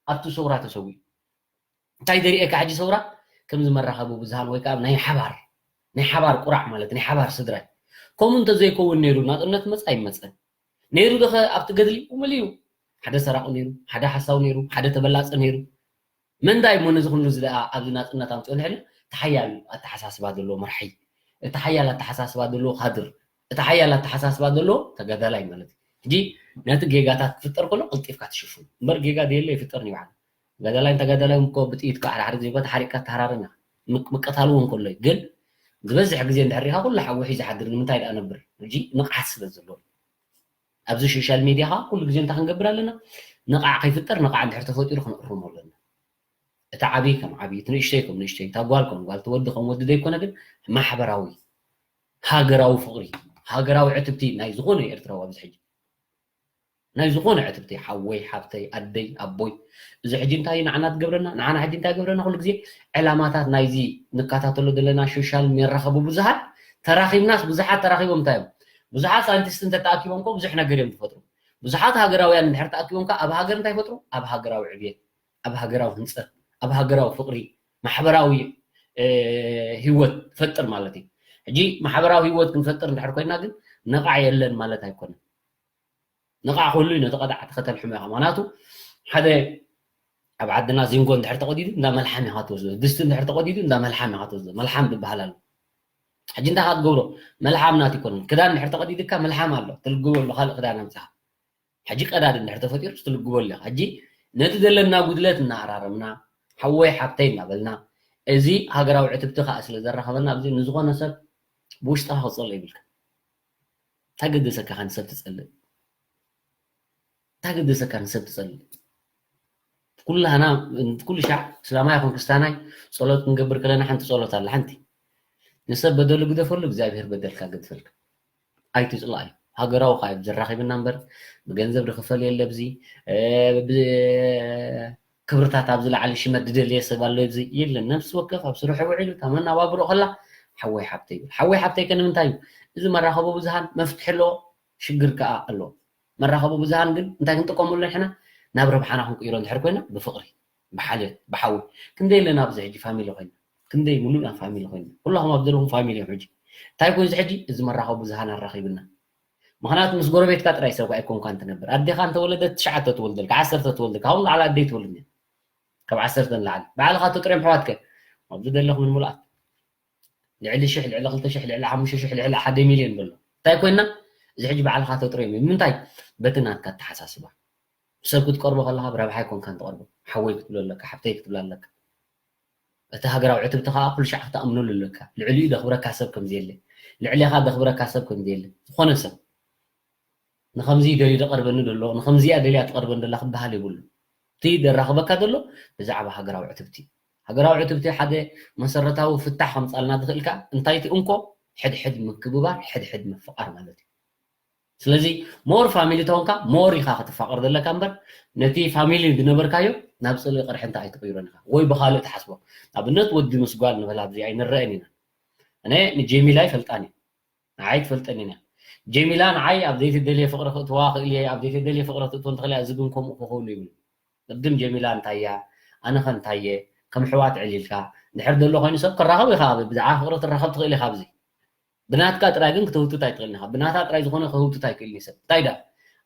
ኣብቲ ሰውራ ተሰዊኡ። እንታይ ደሪኤካ ሕጂ ሰውራ? ከምዚ መራኸቢ ብዙሃን ወይ ከዓ ናይ ሓባር፣ ናይ ሓባር ቁራዕ ማለት ናይ ሓባር ስድራ እዩ። ከምኡ እንተዘይከውን ነይሩ ናጽነት መጻ ይመጸን ነይሩ። ደኸ ኣብቲ ገድሊ እሙል እዩ። ሓደ ሰራቂ ነይሩ፣ ሓደ ሓሳዊ ነይሩ፣ ሓደ ተበላጺ ነይሩ። መንታይ እሞ ነዚ ኩሉ እዚ ደኣ ኣብዚ ናጽነት ኣምጽኦ እንድሕር እቲ ሓያል ኣተሓሳስባ ዘለዎ መራሒ፣ እቲ ሓያል ኣተሓሳስባ ዘለዎ ካድር፣ እቲ ሓያል ኣተሓሳስባ ዘለዎ ተጋዳላይ ማለት እዩ። ሕጂ ነቲ ጌጋታት ክፍጠር ከሎ ቀልጢፍካ ትሽፍኑ እምበር ጌጋ ዘየለ ይፍጠር ይበሃል። ተጋዳላይን ተጋዳላይን እኮ ብጥይት እኮ ሓደ ሓደ ግዜ እኮ ተሓሪቕካ ትሃራረም ኢኻ። ምቅ-፣ ምቅታል እውን ከሎ እዩ። ግን ዝበዝሕ ግዜ እንድሕር ሪኢኻ ኩሉ ሓዊ ሒዙ ይሓድር። ንምንታይ ደኣ ነብር? ሕጂ ንቕሓት ስለ ዘለዎ። ኣብዚ ሶሻል ሚድያ ኸዓ ኩሉ ግዜ እንታይ ክንገብር ኣለና? ንቓዕ ከይፍጠር፣ ንቓዕ እንድሕር ተፈጢሩ ክንእርሞ ኣለና። እቲ ዓብዪ ከም ዓብዪ፣ እቲ ንእሽተይ ከም ንእሽተይ፣ እታ ጓል ከም ጓል፣ እቲ ወዲ ከም ወዲ ዘይኮነ ግን ማሕበራዊ፣ ሃገራዊ ፍቕሪ፣ ሃገራዊ ዕትብቲ ናይ ዝኾነ ኤርትራዊ ኣብዚ ሕጂ። ናይ ዝኾነ ዕትብቲ፣ ሓወይ፣ ሓብተይ፣ ኣደይ፣ ኣቦይ። እዚ ሕጂ እንታይ እዩ ንዓና ትገብረና? ንዓና ሕጂ እንታይ ገብረና? ኩሉ ግዜ ዕላማታት ናይዚ ንከታተሎ ዘለና ሶሻል መራኸቢ ብዙሃን ተራኺብናስ፣ ብዙሓት ተራኺቦም እንታይ እዮም? ብዙሓት ሳይንቲስት እንተተኣኪቦም እኮ ብዙሕ ነገር እዮም ዝፈጥሩ። ብዙሓት ሃገራውያን እንድሕር ተኣኪቦም ከ ኣብ ሃገር እንታይ ይፈጥሩ? ኣብ ሃገራዊ ዕብየት፣ ኣብ ሃገራዊ ህንፀት፣ ኣብ ሃገራዊ ፍቕሪ፣ ማሕበራዊ፣ እ፣ ህይወት ትፈጥር ማለት እዩ። ሕጂ ማሕበራዊ ህይወት ክንፈጥር እንድሕር ኮይና ግን ንቓዕ የለን ማለት ኣይኮነን። ንቓዕ ክህሉ እዩ፣ ነቲ ቀዳዕቲ ከተልሕሞ ኢኻ። ምኽንያቱ ሓደ ኣብ ዓድና ዚንጎ እንድሕር ተቐዲዱ እንዳ መልሓም ኢኻ ትወስዶ፣ ድስቲ እንድሕር ተቐዲዱ እንዳ መልሓም ኢኻ ትወስዶ፣ መልሓም ዝበሃል ኣሎ። ሕጂ እንታይ ኢኻ ትገብሮ? መልሓም ናት ይኮነን። ክዳን እንድሕር ተቐዲድካ መልሓም ኣሎ፣ ትልግበሉ ካልእ ክዳን ኣምጽኻ። ሕጂ ቀዳድ እንድሕር ተፈጢሩ ትልግበሉ ኢኻ። ሕጂ ነቲ ዘለና ጉድለት እናኣራረምና፣ ሓወይ ሓብተይ እናበልና፣ እዚ ሃገራዊ ዕትብቲ ከኣ ስለ ዘራኸበና ኣብዚ ንዝኾነ ሰብ ብውሽጥኻ ክጸልኦ ይብልካ። እንታይ ገደሰካ ንሰብ ትጸልእ? እንታይ ገደሰካ ንሰብ ትጸልእ? ኩላህና፣ ኩሉ ሻዕ እስላማይ ይኹን ክርስትያናይ ጸሎት ክንገብር ከለና ሓንቲ ጸሎት ኣላ፣ ሓንቲ። ንሰብ በደሉ ግደፈሉ፣ እግዚኣብሔር በደልካ ገድፈልካ። ኣይትጽላእ እዩ። ሃገራዊ ኸዓ እዩ ዘራኺብና እምበር፣ ብገንዘብ ዝኽፈል የለ ኣብዚ፣ እ፣ ብ-፣ ክብርታት ኣብ ዝለዓለ ሽመት ዝደልየ ሰብ ኣሎ ኣብዚ የለን። ነፍሲ ወከፍ ኣብ ስርሑ ውዒሉ፣ እታ መናባብሮ ከላ ሓወይ ሓብተይ ይብል። ሓወይ ሓብተይ ከ ንምንታይ እዩ? እዚ መራኸቢ ብዙሃን መፍትሒ ኣለዎ፣ ሽግር ከኣ ኣለዎ። መራኸቢ ብዙሃን ግን እንታይ ክንጥቀመሉ ንሕና? ናብ ረብሓና ክንቅይሮ እንድሕር ኮይና፣ ብፍቕሪ፣ ብሓልዮት፣ ብሓዊ። ክንደይ ኣለና ኣብዚ ሕጂ ፋሚሊ ኮይና? ክንደይ ምሉእና ፋሚሊ ኮይና? ኩላኹም ኣብ ዘለኹም ፋሚሊ እዮም ሕጂ። እንታይ ኮይኑ እዚ ሕጂ? እዚ መራኸቢ ብዙሃን ኣራኺብና። ምክንያቱ ምስ ጎረቤትካ ጥራይ ሰብ ኣይኮንካ እንትነብር ኣዴኻ እንተወለደት ትሽዓተ ትወልደልካ ዓሰርተ ትወልደልካ ካብኡ ንላዕሊ ኣደይ ትወልድ ካብ ዓሰርተ ንላዕሊ ባዕልኻ ተጥርዮም ኣሕዋትከ ኣብዚ ዘለኹም ንምሉኣት ልዕሊ ሽሕ ልዕሊ ክልተ ሽሕ ልዕሊ ሓሙሽተ ሽሕ ልዕሊ ሓደ ሚልዮን በሎ እንታይ ኮይና እዚ ሕጂ ባዕልኻ ተጥርዮም እዩ ንምንታይ በቲ ናትካ ኣተሓሳስባ ሰብ ክትቀርቦ ከለኻ ብረብሓ ኣይኮንካን ትቐርቦ ሓወይ ክትብሎ ኣለካ ሓብተይ ክትብላ ኣለካ እቲ ሃገራዊ ዕትብቲ ከዓ ኩሉ ሻዕ ክትኣምነሉ ኣለካ ልዕሊኡ ደኽብረካ ሰብ ከም ዘየለ ልዕሌኻ ደኽብረካ ሰብ ከም ዘየለ ዝኾነ ሰብ ንኸምዚ ደልዩ ደቐርበኒ ደሎ ንኸምዚኣ ደልያ ትቐርበኒ ደላ ክበሃል የብሉ እቲ ደራኽበካ ዘሎ ብዛዕባ ሃገራዊ ዕትብቲ ሃገራዊ ዕትብቲ ሓደ መሰረታዊ ፍታሕ ከምፃልና ዝኽእል ከዓ እንታይ እቲ እንኮ ሕድሕድ ምክብባር ሕድሕድ ምፍቓር ማለት እዩ ስለዚ ሞር ፋሚሊ ተኾንካ ሞር ኢኻ ክትፋቐር ዘለካ እምበር ነቲ ፋሚሊ ዝነበርካዮ ናብ ፅልኢ ቅርሕንቲ ኣይትቕይሮን ኢኻ ወይ ብኻልእ ትሓስቦ ኣብነት ወዲ ምስ ጓል ንበላ ኣብዚ ኣይንረአን ኢና ኣነ ንጀሚላ ይፈልጣን እዩ ንዓይ ትፈልጠኒ እያ ጀሚላ ንዓይ ኣብ ዘይትደልየ ፍቕሪ ክእትዋ ክእል እየ ኣብ ዘይትደልየ ፍቕሪ ክትእትወ እንትኽእል እያ እዚ ግን ከምኡ ክኸውን ይብሉ ቅድም ጀሚላ እንታይ እያ ኣነ ኸ እንታይ እየ ከም ኣሕዋት ዕሊልካ ድሕር ዘሎ ኮይኑ ሰብ ክራኸብ ኢኻ ብዛዕባ ፍቕሪ ትራኸብ ትኽእል ኢኻ ኣብዚ ብናትካ ጥራይ ግን ክትህውትት ኣይትኽእልን ኢኻ ብናታ ጥራይ ዝኾነ ክህውትት ኣይክእልን እዩ ሰብ እንታይ ዳ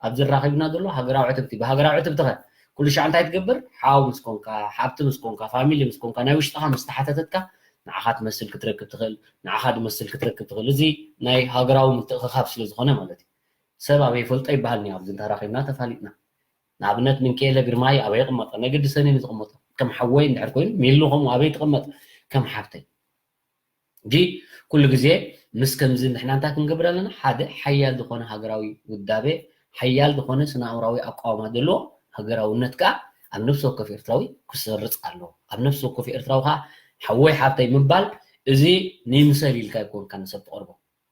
ኣብዚ ራኺብና ዘሎ ሃገራዊ ዕትብቲ ብሃገራዊ ዕትብቲ ኸ ኩሉ ሻዕ እንታይ ትገብር ሓው ምስ ኮንካ ሓብቲ ምስ ኮንካ ፋሚሊ ምስ ኮንካ ናይ ውሽጥኻ ምስ ተሓተተትካ ንዓኻ ትመስል ክትረክብ ትኽእል ንዓኻ ድመስል ክትረክብ ትኽእል እዚ ናይ ሃገራዊ ምትእኽኻብ ስለ ዝኾነ ማለት እዩ ሰብ ኣበይ ፈልጦ ይበሃል ኒ ኣብዚ እንተራኺብና ተፋሊጥና ንኣብነት ምንክኤለ ግርማይ ኣበይ ይቕመጦ ናይ ግዲ ሰኔን ዝቕመጦ ከም ሓወይ እንድሕር ኮይኑ ሚሉ ከምኡ ኣበይ ትቕመጥ ከም ሓብተይ እንጂ ኩሉ ግዜ ምስ ከምዚ ንሕና እንታይ ክንገብር ኣለና ሓደ ሓያል ዝኾነ ሃገራዊ ውዳቤ ሓያል ዝኾነ ስነ ኣእምራዊ ኣቋውማ ዘለዎ ሃገራውነት ከዓ ኣብ ነፍሲ ወከፍ ኤርትራዊ ክሰርፅ ኣለዎ ኣብ ነፍሲ ወከፍ ኤርትራዊ ከዓ ሓወይ ሓብተይ ምባል እዚ ንይምሰል ኢልካ ይኮንካ ንሰብ ትቐርቦ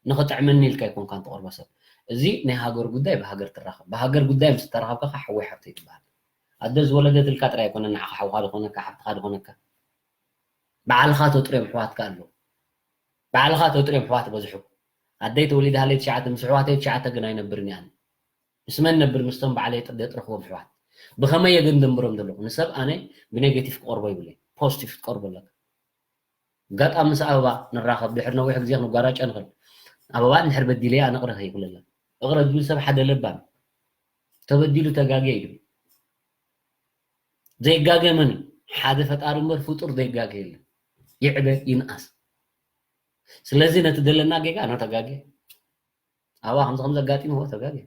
ንኽጥዕመኒ ኢልካ ይኮንካ ትቐርቦ ሰብ እዚ ናይ ሃገር ጉዳይ ብሃገር ትራኸብ ብሃገር ጉዳይ ምስ ተራኸብካ ከዓ ሓወይ ሓብተይ ትበሃል ኣደ ዝወለደትልካ ጥራይ ኣይኮነ ንዓኻ ሓውኻ ዝኾነካ ሓብትኻ ዝኾነካ ባዕልኻ ተጥርዮም ኣሕዋትካ ኣለዉ ባዕልኻ ተጥርዮም ኣሕዋት በዝሑ ኣደይ ተወሊዳ ሃለይ ትሽዓተ ምስ ኣሕዋተይ ትሽዓተ ግን ኣይነብርን እየ ኣነ ምስ መን ነብር ምስቶም ባዕለይ ደጥረኽቦም ኣሕዋት ብኸመይ እየ ግን ደንብሮም ዘለኹ ንሰብ ኣነ ብኔጌቲቭ ክቐርቦ ይብለይ ፖዚቲቭ ክትቀርቦ ኣለካ ኣጋጣሚ ምስ ኣበባ ንራኸብ ድሕሪ ነዊሕ ግዜ ክንጓራጨ ንኽእል ኣበባ እንድሕር በዲለየ ኣነ ቅረ ከይብለላ እቕረ ዝብል ሰብ ሓደ ለባም ተበዲሉ ተጋግየ እዩ ዘይጋገ መን እዩ ሓደ ፈጣሪ እምበር ፍጡር ዘይጋገ የለን ይዕበ ይንኣስ ስለዚ ነቲ ዘለና ጌጋ ኣነ ተጋግየ ኣበባ ከምዚ ከምዚ ኣጋጢምዎ ተጋግየ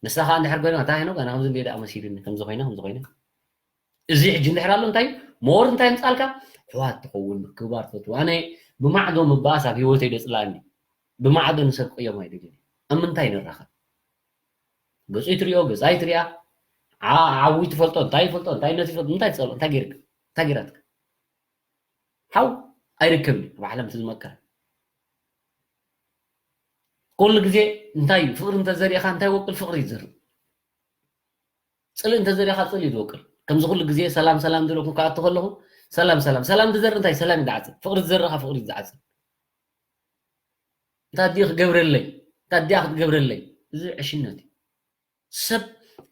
ንሳ ከዓ እንድሕር ኮይና እንታይ ነው ጋና ከምዚ እንደ ደኣ መሲሉኒ ከምዚ ኮይነ ከምዚ ኮይነ እዚ ሕጂ እንድሕር ኣሎ እንታይ ሞር እንታይ ምፃልካ ኣሕዋት ትኸውን ምክብባር ትፈትው ኣነ ብማዕዶ ምባኣስ ኣብ ሂወተይ ደፅላኒ ብማዕዶ ንሰብ ክቅየም ኣይደልን ኣብ ምንታይ ንራኸብ ገፁ ይትሪኦ ገፃ ይትሪኣ ዓዊ ትፈልጦ እንታይ ይፈልጦ እንታይ ነት ይፈልጦ እንታይ ትፀልኦ እንታይ ገይርካ እንታይ ገይራትካ ሓው ኣይርከብን ኣብ ዓለም እቲ ዝመቅር ኩሉ ግዜ እንታይ ፍቅሪ እንተዘሪእካ እንታይ ወቅል ፍቅሪ ይዘርእ ፅልኢ እንተዘሪኻ ፅልኢ ዝወቅል ከምዚ ኩሉ ግዜ ሰላም ሰላም ዝለኩም ክኣቱ ከለኹ ሰላም ሰላም ሰላም ትዘርእ እንታይ ሰላም ይድዓፅል ፍቅሪ ዝዘርኻ ፍቅሪ ይድዓፅል እንታይ ድዩ ክገብረለይ እንታይ ድያ ክትገብረለይ እዚ ዕሽነት እዩ ሰብ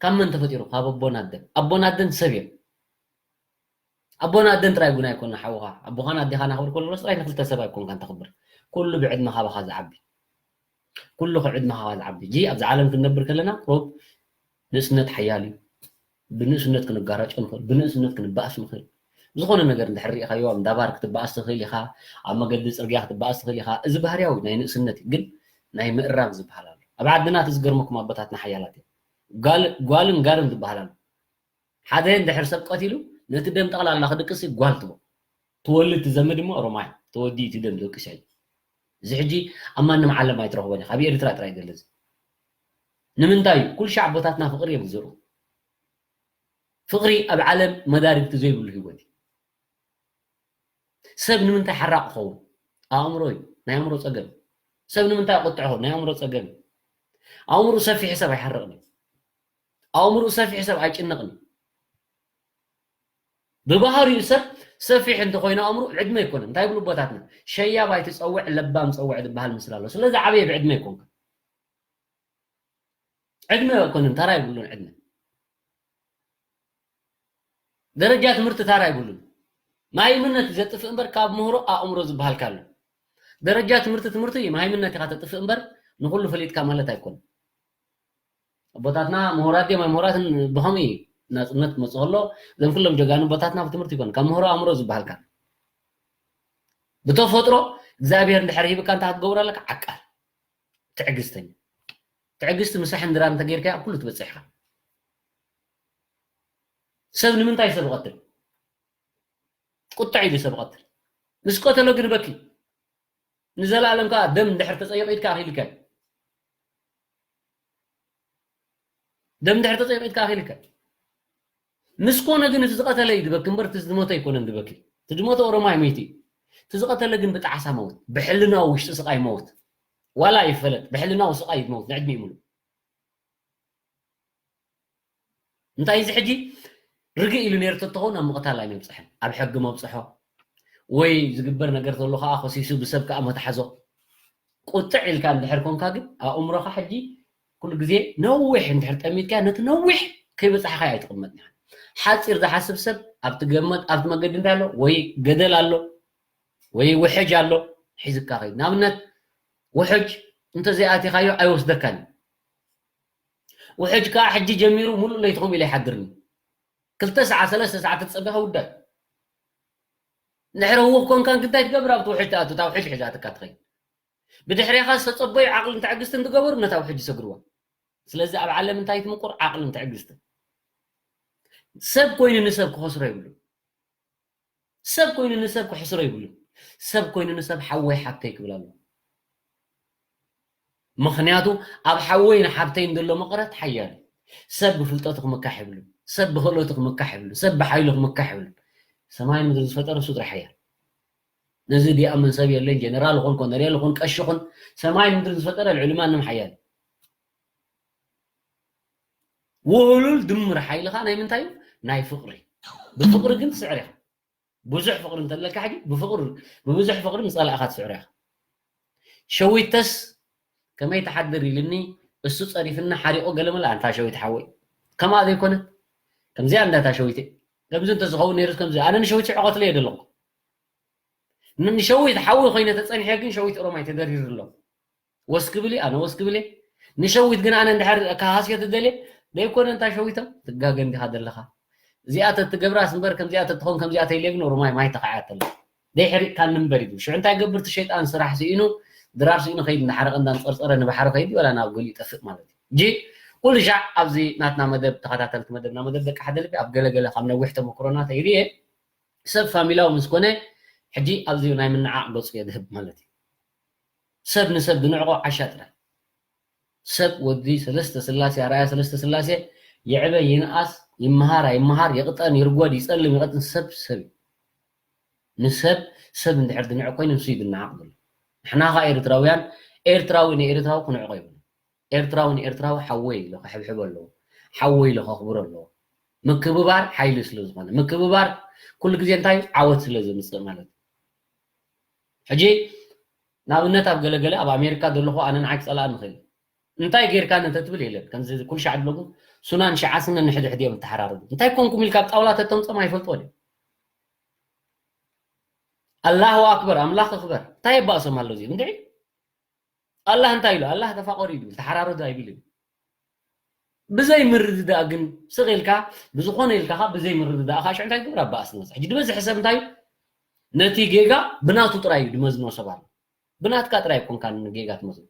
ካብ መን ተፈጢሩ ካብ ኣቦን ኣደን ኣቦን ኣደን ሰብ እዮም ኣቦን ኣደን ጥራይ ጉና ኣይኮነ ሓውኻ ኣቦኻን ኣዴኻን ኣኽብር ከለስ ጥራይ ንክልተ ሰብ ኣይኮንካን ተኽብር ኩሉ ብዕድመ ካባኻ ዝዓቢ ኩሉ ካብ ዕድመኻ ዝዓቢ ሕጂ ኣብዚ ዓለም ክንነብር ከለና ቁሩብ ንእስነት ሓያል እዩ ብንእስነት ክንጋራጮ ንኽእል ብንእስነት ክንበኣስ ንኽእል ዝኾነ ነገር እንድሕር ሪኢኻዮ ኣብ እንዳባር ክትበኣስ ትኽእል ኢኻ ኣብ መገዲ ፅርግያ ክትበኣስ ትኽእል ኢኻ እዚ ባህርያዊ ናይ ንእስነት እዩ ግን ናይ ምእራም ዝበሃል ኣሎ ኣብ ዓድና እቲ ዝገርመኩም ኣቦታትና ሓያላት እዮም ጓልን ጋርን ዝበሃል ኣሎ ሓደ እንድሕር ሰብ ቀቲሉ ነቲ ደም ጠቕላላ ክድቅስ ጓል ትቦ ትወልድ ትዘምድ እሞ ሮማይ ተወዲ እቲ ደም ደቅስ እዩ እዚ ሕጂ ኣብ ማንም ዓለም ኣይትረኽቦን ኢኻ ኣብ ኤርትራ ጥራይ ገለዚ ንምንታይ እዩ ኩሉ ሻዕ ኣቦታትና ፍቕሪ እዮም ዝዘርኡ ፍቕሪ ኣብ ዓለም መዳርግቲ ዘይብሉ ህይወት እዩ ሰብ ንምንታይ ሓራቕ ክኸውን ኣእምሮ እዩ ናይ ኣእምሮ ጸገም ሰብ ንምንታይ ቁጥዕ ኸውን ናይ ኣእምሮ ጸገም እዩ ኣእምሮ ሰፊሕ ሰብ ኣይሓርቕን እዩ ኣእምሮ ሰፊሕ ሰብ ኣይጭነቕን እዩ ብባህሪኡ ሰብ ሰፊሕ እንተኮይኑ ኣእምሮ ዕድመ ኣይኮነን እንታይ ይብሉ ኣቦታትና ሸያብ ኣይትጸውዕ ለባም ጸውዕ ዝበሃል ምስላ ኣሎ ስለዚ ዓበየ ብዕድመ ኣይኮንካ ዕድመ ኣይኮነን ተራ ይብሉን ዕድመ ደረጃ ትምህርቲ ታራ ይብሉን ማይምነት ዘጥፍእ እምበር ካብ ምህሮ ኣእምሮ ዝበሃልካ ኣሎ ደረጃ ትምህርቲ ትምህርቲ እዩ ማይምነት ኢኻ ተጥፍእ እምበር ንኩሉ ፈሊጥካ ማለት ኣይኮነን ኣቦታትና ምሁራት ድዮም ኣይምሁራትን ብኸምኡ እዩ ናፅነት ክመፅእ ከሎ፣ እዞም ኩሎም ጀጋኑ ኣቦታትና ብትምህርቲ ይኮኑ፣ ካብ ምህሮ ኣእምሮ ዝበሃል ካን ብተፈጥሮ እግዚኣብሔር እንድሕር ሂብካ እንታይ ክትገብር ኣለካ? ዓቃል፣ ትዕግስተኛ። ትዕግስቲ ምሳሕ እንድራ እንተጌርካ ኣብ ኩሉ ትበፅሕ ኢኻ። ሰብ ንምንታይ ሰብ ይቐትል? ቁጥዕ ኢሉ ሰብ ይቐትል። ምስ ቀተሎ ግን በኪ። ንዘለኣለም ከዓ ደም እንድሕር ተፀይቑ ኢድካ ኣኺልካ እዩ። ደም እንድሕር ተፀይቑ ኢድካ ኣኺልካ እዩ። ምስ ኮነ ግን እቲ ዝቐተለ እዩ ዝበኪ እምበር እቲ ዝሞተ ኣይኮነን ዝበኪ። እቲ ዝሞተ ኦሮማይ ሞይቲ እዩ። እቲ ዝቐተለ ግን ብጣዕሳ መውት፣ ብሕልናዊ ውሽጢ ስቓይ መውት። ዋላ ይፈለጥ፣ ብሕልናዊ ስቓይ መውት ንዕድሚኡ ሙሉእ። እንታይ እዚ ሕጂ ርግእ ኢሉ ነይሩ ተተኾን ኣብ ምቕታል ኣይነብፅሕን። ኣብ ሕጊ መብፅሖ ወይ ዝግበር ነገር ዘሎ ከዓ ከሲሱ ብሰብ ከዓ መትሓዞ። ቁጥዕ ኢልካ እንድሕር ኮንካ ግን ኣእምሮኻ ሕጂ ኩሉ ግዜ ነዊሕ እንድሕር ጠሚትካ ነቲ ነዊሕ ከይበፃሕኻ ኣይትቕመጥ። ሓፂር ዝሓስብ ሰብ ኣብቲ ገመድ ኣብቲ መገዲ እንታይ ኣሎ ወይ ገደል ኣሎ ወይ ውሕጅ ኣሎ ሒዝካ ከይድ። ንኣብነት ውሕጅ እንተዘይኣቲኻዮ ኣይወስደካን እዩ። ውሕጅ ከዓ ሕጂ ጀሚሩ ሙሉእ ለይቲ ከምኡ ኢለ ይሓድርኒ። ክልተ ሰዓት ሰለስተ ሰዓት ተፀቢኻ ውዳእ። እንድሕር ህውኽ ኮንካን ክንታይ ትገብር ኣብቲ ውሕጅ ትኣቱ እታ ውሕጅ ሒዛትካ ትኸይድ። ብድሕሬኻ ዝተፀበዩ ዓቕልን ትዕግስትን ትገበሩ ነታ ውሕጅ ይሰግርዋ። ስለዚ ኣብ ዓለም እንታይ ትምቁር? ዓቕልን ትዕግስትን። ሰብ ኮይኑ ንሰብ ክኸስሮ ይብሉ። ሰብ ኮይኑ ንሰብ ክሕስሮ ይብሉን። ሰብ ኮይኑ ንሰብ ሓወይ ሓብተይ ክብል ኣለዎ። ምኽንያቱ ኣብ ሓወይን ሓብተይን ዘሎ መቐረት ሓያል እዩ። ሰብ ብፍልጠቱ ክምካሕ ይብሉን፣ ሰብ ብኽእለቱ ክምካሕ ይብሉን፣ ሰብ ብሓይሉ ክምካሕ ይብሉን። ሰማይን ምድሪ ዝፈጠረ እሱ ጥራሕ ሓያል። ነዚ ዲኣምን ሰብ የለን፣ ጀነራል ኹን ኮነሬል ኹን ቀሺ ኹን ሰማይን ምድሪ ዝፈጠረ ልዕሊ ማንም ሓያል እዩ። ውህሉል ድምር ሓይልኻ ናይ ምንታይ እዩ? ናይ ፍቕሪ። ብፍቕሪ ግን ትስዕር ኢኻ። ብዙሕ ፍቕሪ እንተለካ ሕጂ ብፍቕሪ ብብዙሕ ፍቕሪ ንጸላእኻ ትስዕር ኢኻ። ሸዊተስ ከመይ ትሓድር ኢልኒ እሱ ጸሪፍና ሓሪቆ ገለ መለ ኣንታ ሸዊት ሓወይ ከምኣ ዘይኮነ ከምዚኣ እንዳታ ሸዊተ ከምዚ እንተዝኸውን ነይሩስ ከምዚ ኣነ ንሸዊት ሽዕቆትለ እየ ደለኹ ንሸዊት ሓዊ ኮይነ ተጸኒሐ ግን ሸዊት ኦሮማይ ተደሪሩ ኣሎ። ወስክብሊ ኣነ ወስክብሊ ንሸዊት ግን ኣነ እንድሕር ካሃስዮ ትደልየ ደይኮነ እንታ ሸዊቶም ትጋገ እንዲኻ ዘለኻ እዚኣ ተትገብራስ እምበር ከምዚኣ ተትኾን ከምዚኣ ተይለ ግን ኦሮማይ ማይ ተኻዕያ ተለ ደይሕሪቕካ ንምበር እዩ ሽዑ እንታይ ገብር እቲ ሸይጣን ስራሕ ስኢኑ ድራር ስኢኑ ከይድ እንዳሓረቐ እንዳንፀርፀረ ንባሕሪ ከይድ ወላ ናብ ገሊኡ ይጠፍእ ማለት እዩ ጂ ኩሉ ሻዕ ኣብዚ ናትና መደብ ተኸታተልቲ መደብና መደብ ደቂ ሓደ ልቢ ኣብ ገለገለ ካብ ነዊሕ ተመክሮና ተይርየ ሰብ ፋሚላዊ ምስ ኮነ ሕጂ ኣብዚ ናይ ምንዓቕ ገፁ የድህብ ማለት እዩ። ሰብ ንሰብ ዝንዕቆ ዓሻ ጥራይ። ሰብ ወዲ ሰለስተ ስላሴ ኣርኣያ ሰለስተ ስላሴ ይዕበ ይንኣስ ይመሃር ኣይመሃር ይቕጠን ይርጎድ ይፀልም ይቐጥን ሰብ ሰብ እዩ። ንሰብ ሰብ እንድሕር ዝንዕቕ ኮይኑ ንሱ እዩ ዝነዓቕ ዘሎ። ንሕና ኸዓ ኤርትራውያን ኤርትራዊ ንኤርትራዊ ክንዕቆ ይብሉ። ኤርትራዊ ንኤርትራዊ ሓወይ ኢሉ ክሕብሕቦ ኣለዎ። ሓወይ ኢሉ ከኽብሮ ኣለዎ። ምክብባር ሓይሊ ስለ ዝኾነ ምክብባር ኩሉ ግዜ እንታይ ዓወት ስለ ዘምፅእ ማለት እዩ። ሕጂ ንኣብነት ኣብ ገለገለ ኣብ ኣሜሪካ ዘለኹ ኣነ ንዓይ ክፀላእ ንኽእል እንታይ ጌርካ እንተትብል የለን ከምዚ ኩሉ ሻዕ ድለኩም ሱናን ሸዓስነ ንሕድሕድ እዮም ተሓራርቡ እንታይ ኮንኩም ኢልካ ኣብ ጣውላ ተተምፀም ኣይፈልጥዎ ድዮም ኣላሁ ኣክበር ኣምላኽ ክበር እንታይ የባእሶም ኣሎ እዚ እንድዒ ኣላህ እንታይ ኢሉ ኣላህ ተፋቀሩ እዩ ዝብል ተሓራረዱ ኣይብል እዩ ብዘይ ምርድዳእ ግን ስቕ ኢልካ ብዝኾነ ኢልካ ኻ ብዘይ ምርድዳእ ኻ ሽዑ እንታይ ትገብር ኣባእስ ንመፅእ ሕጂ ዝበዝሕ ሰብ እንታይ እዩ ነቲ ጌጋ ብናቱ ጥራይ እዩ ድመዝኖ ሰብ ኣሎ ብናትካ ጥራይ ኮንካ ንጌጋ ትመዝኖ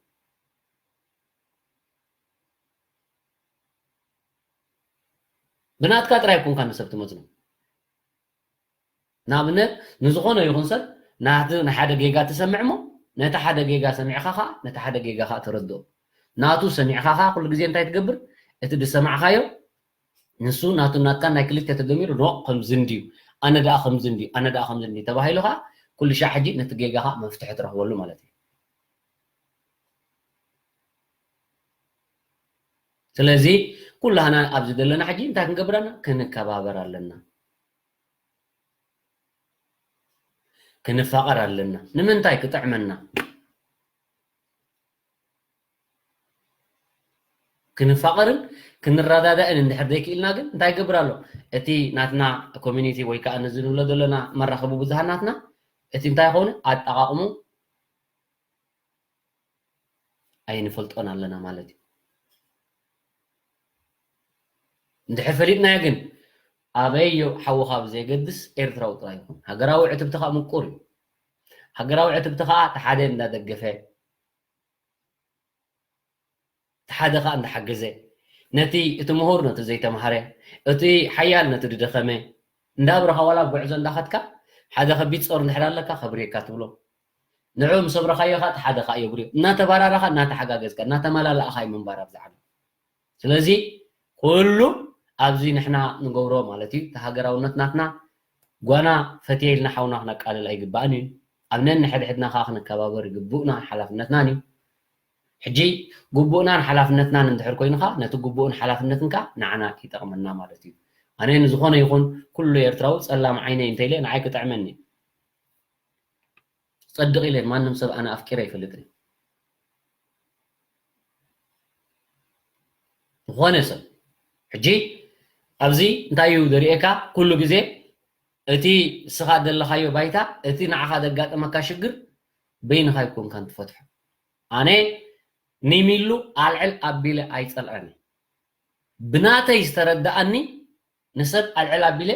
ብናትካ ጥራይ ኮንካ ንሰብ ትመዝኖ ንኣብነት ንዝኾነ ይኹን ሰብ ናቲ ንሓደ ጌጋ ትሰምዕ እሞ ነቲ ሓደ ጌጋ ሰሚዕኻ ኸዓ ነቲ ሓደ ጌጋ ኸዓ ተረድኦ ናቱ ሰሚዕኻ ኸዓ ኩሉ ግዜ እንታይ ትገብር እቲ ዝሰማዕኻዮ ንሱ ናቱ ናትካ ናይ ክልተ ተደሚሩ ኖ ከምዚ እንድዩ ኣነ ደኣ ከምዚ እንድዩ ኣነ ደኣ ከምዚ እንድዩ ተባሂሉ ኸዓ ኩሉ ሻዕ ሕጂ ነቲ ጌጋ ኸዓ መፍትሒ ትረኽበሉ ማለት እዩ ስለዚ ኩላህና ኣብዚ ዘለና ሕጂ እንታይ ክንገብር ኣለና ክንከባበር ኣለና ክንፋቐር ኣለና ንምንታይ ክጥዕመና ክንፋቐርን ክንረዳዳእን እንድሕር ዘይክኢልና ግን እንታይ ይገብር ኣሎ እቲ ናትና ኮሚኒቲ ወይ ከዓ ነዚ ንብሎ ዘለና መራኸቢ ብዙሃን ናትና እቲ እንታይ ይኸውን ኣጠቓቕሙ ኣይንፈልጦን ኣለና ማለት እዩ እንድሕር ፈሊጥናዮ ግን ኣበይ ሓውኻ ብዘየገድስ ኤርትራዊ ጥራይ ይኹን። ሃገራዊ ዕትብቲ ከዓ ምቁር እዩ። ሃገራዊ ዕትብቲ ከዓ እቲ ሓደ እንዳደገፈ፣ እቲ ሓደ ከዓ እንዳሓገዘ፣ ነቲ እቲ ምሁር ነቲ ዘይተምሃረ፣ እቲ ሓያል ነቲ ዝደኸመ እንዳብረኻ ዋላ ኣብ ጉዕዞ እንዳኸድካ ሓደ ከቢድ ጾር እንድሕር ኣለካ ከብርየካ ትብሎ። ንዑ ምስ ኣብረኻዮ ከዓ እቲ ሓደ ከዓ የብርዮ። እናተባራራኻ እናተሓጋገዝካ እናተመላላእኻ እዩ ምንባር ኣብዚ ዓለም። ስለዚ ኩሉ ኣብዚ ንሕና ንገብሮ ማለት እዩ፣ እቲ ሃገራውነት ናትና ጓና ፈትየ ኢልና ሓውና ክነቃልል ኣይግባእን እዩ። ኣብ ነንሕድሕድና ከዓ ክንከባበር ይግቡእና፣ ሓላፍነትናን እዩ። ሕጂ ግቡእናን ሓላፍነትናን እንድሕር ኮይኑ ከዓ ነቲ ግቡእን ሓላፍነትን ከዓ ንዓና ይጠቕመና ማለት እዩ። ኣነ ንዝኾነ ይኹን ኩሉ ኤርትራዊ ጸላም ዓይነይ እንተኢለ ንዓይ ክጥዕመኒ እዩ። ጸድቕ ኢለ ማንም ሰብ ኣነ ኣፍቂረ ኣይፈልጥን። ዝኾነ ሰብ ሕጂ ኣብዚ እንታይ እዩ ዘርእየካ? ኩሉ ግዜ እቲ እስኻ ዘለኻዮ ባይታ፣ እቲ ንዓኻ ዘጋጠመካ ሽግር በይንኻ ኣይኮንካን ትፈትሖ። ኣነ ንሚሉ ኣልዕል ኣቢለ ኣይጸልኣኒ። ብናተይ ዝተረዳኣኒ ንሰብ ኣልዕል ኣቢለ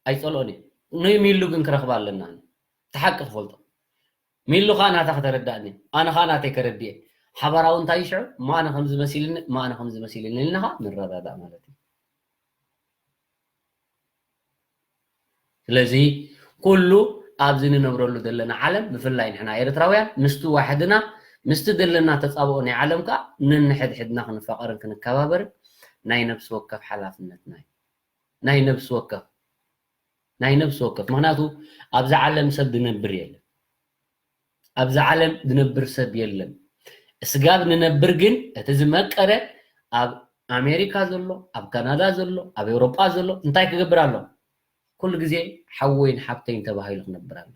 ኣይጸልኦን እየ። ንሚሉ ግን ክረኽባ ኣለና። እቲ ሓቂ ክፈልጦ። ሚሉ ኸዓ ናታ ከተረዳእኒ፣ ኣነ ኸዓ ናተይ ከረድእ። ሓባራዊ እንታይ እዩ ሽዑ? እሞ ኣነ ከምዚ መሲልኒ፣ እሞ ኣነ ከምዚ መሲልኒ ኢልና ኸዓ ንረዳዳእ ማለት እዩ። ስለዚ ኩሉ ኣብዚ ንነብረሉ ዘለና ዓለም፣ ብፍላይ ንሕና ኤርትራውያን፣ ምስቲ ዋሕድና፣ ምስቲ ዘለና ተጻብኦ ናይ ዓለም ከኣ ነንሕድሕድና ክንፋቐርን ክንከባበርን ናይ ነብሲ ወከፍ ሓላፍነትና እዩ። ናይ ነብሲ ወከፍ፣ ናይ ነብሲ ወከፍ። ምኽንያቱ ኣብዛ ዓለም ሰብ ዝነብር የለን። ኣብዛ ዓለም ዝነብር ሰብ የለን። ስጋብ ንነብር ግን እቲ ዝመቀረ ኣብ ኣሜሪካ ዘሎ፣ ኣብ ካናዳ ዘሎ፣ ኣብ ኤውሮጳ ዘሎ እንታይ ክገብር ኣሎ? ኩሉ ግዜ ሓወይን ሓብተይን ተባሂሉ ክነብር ኣሎ።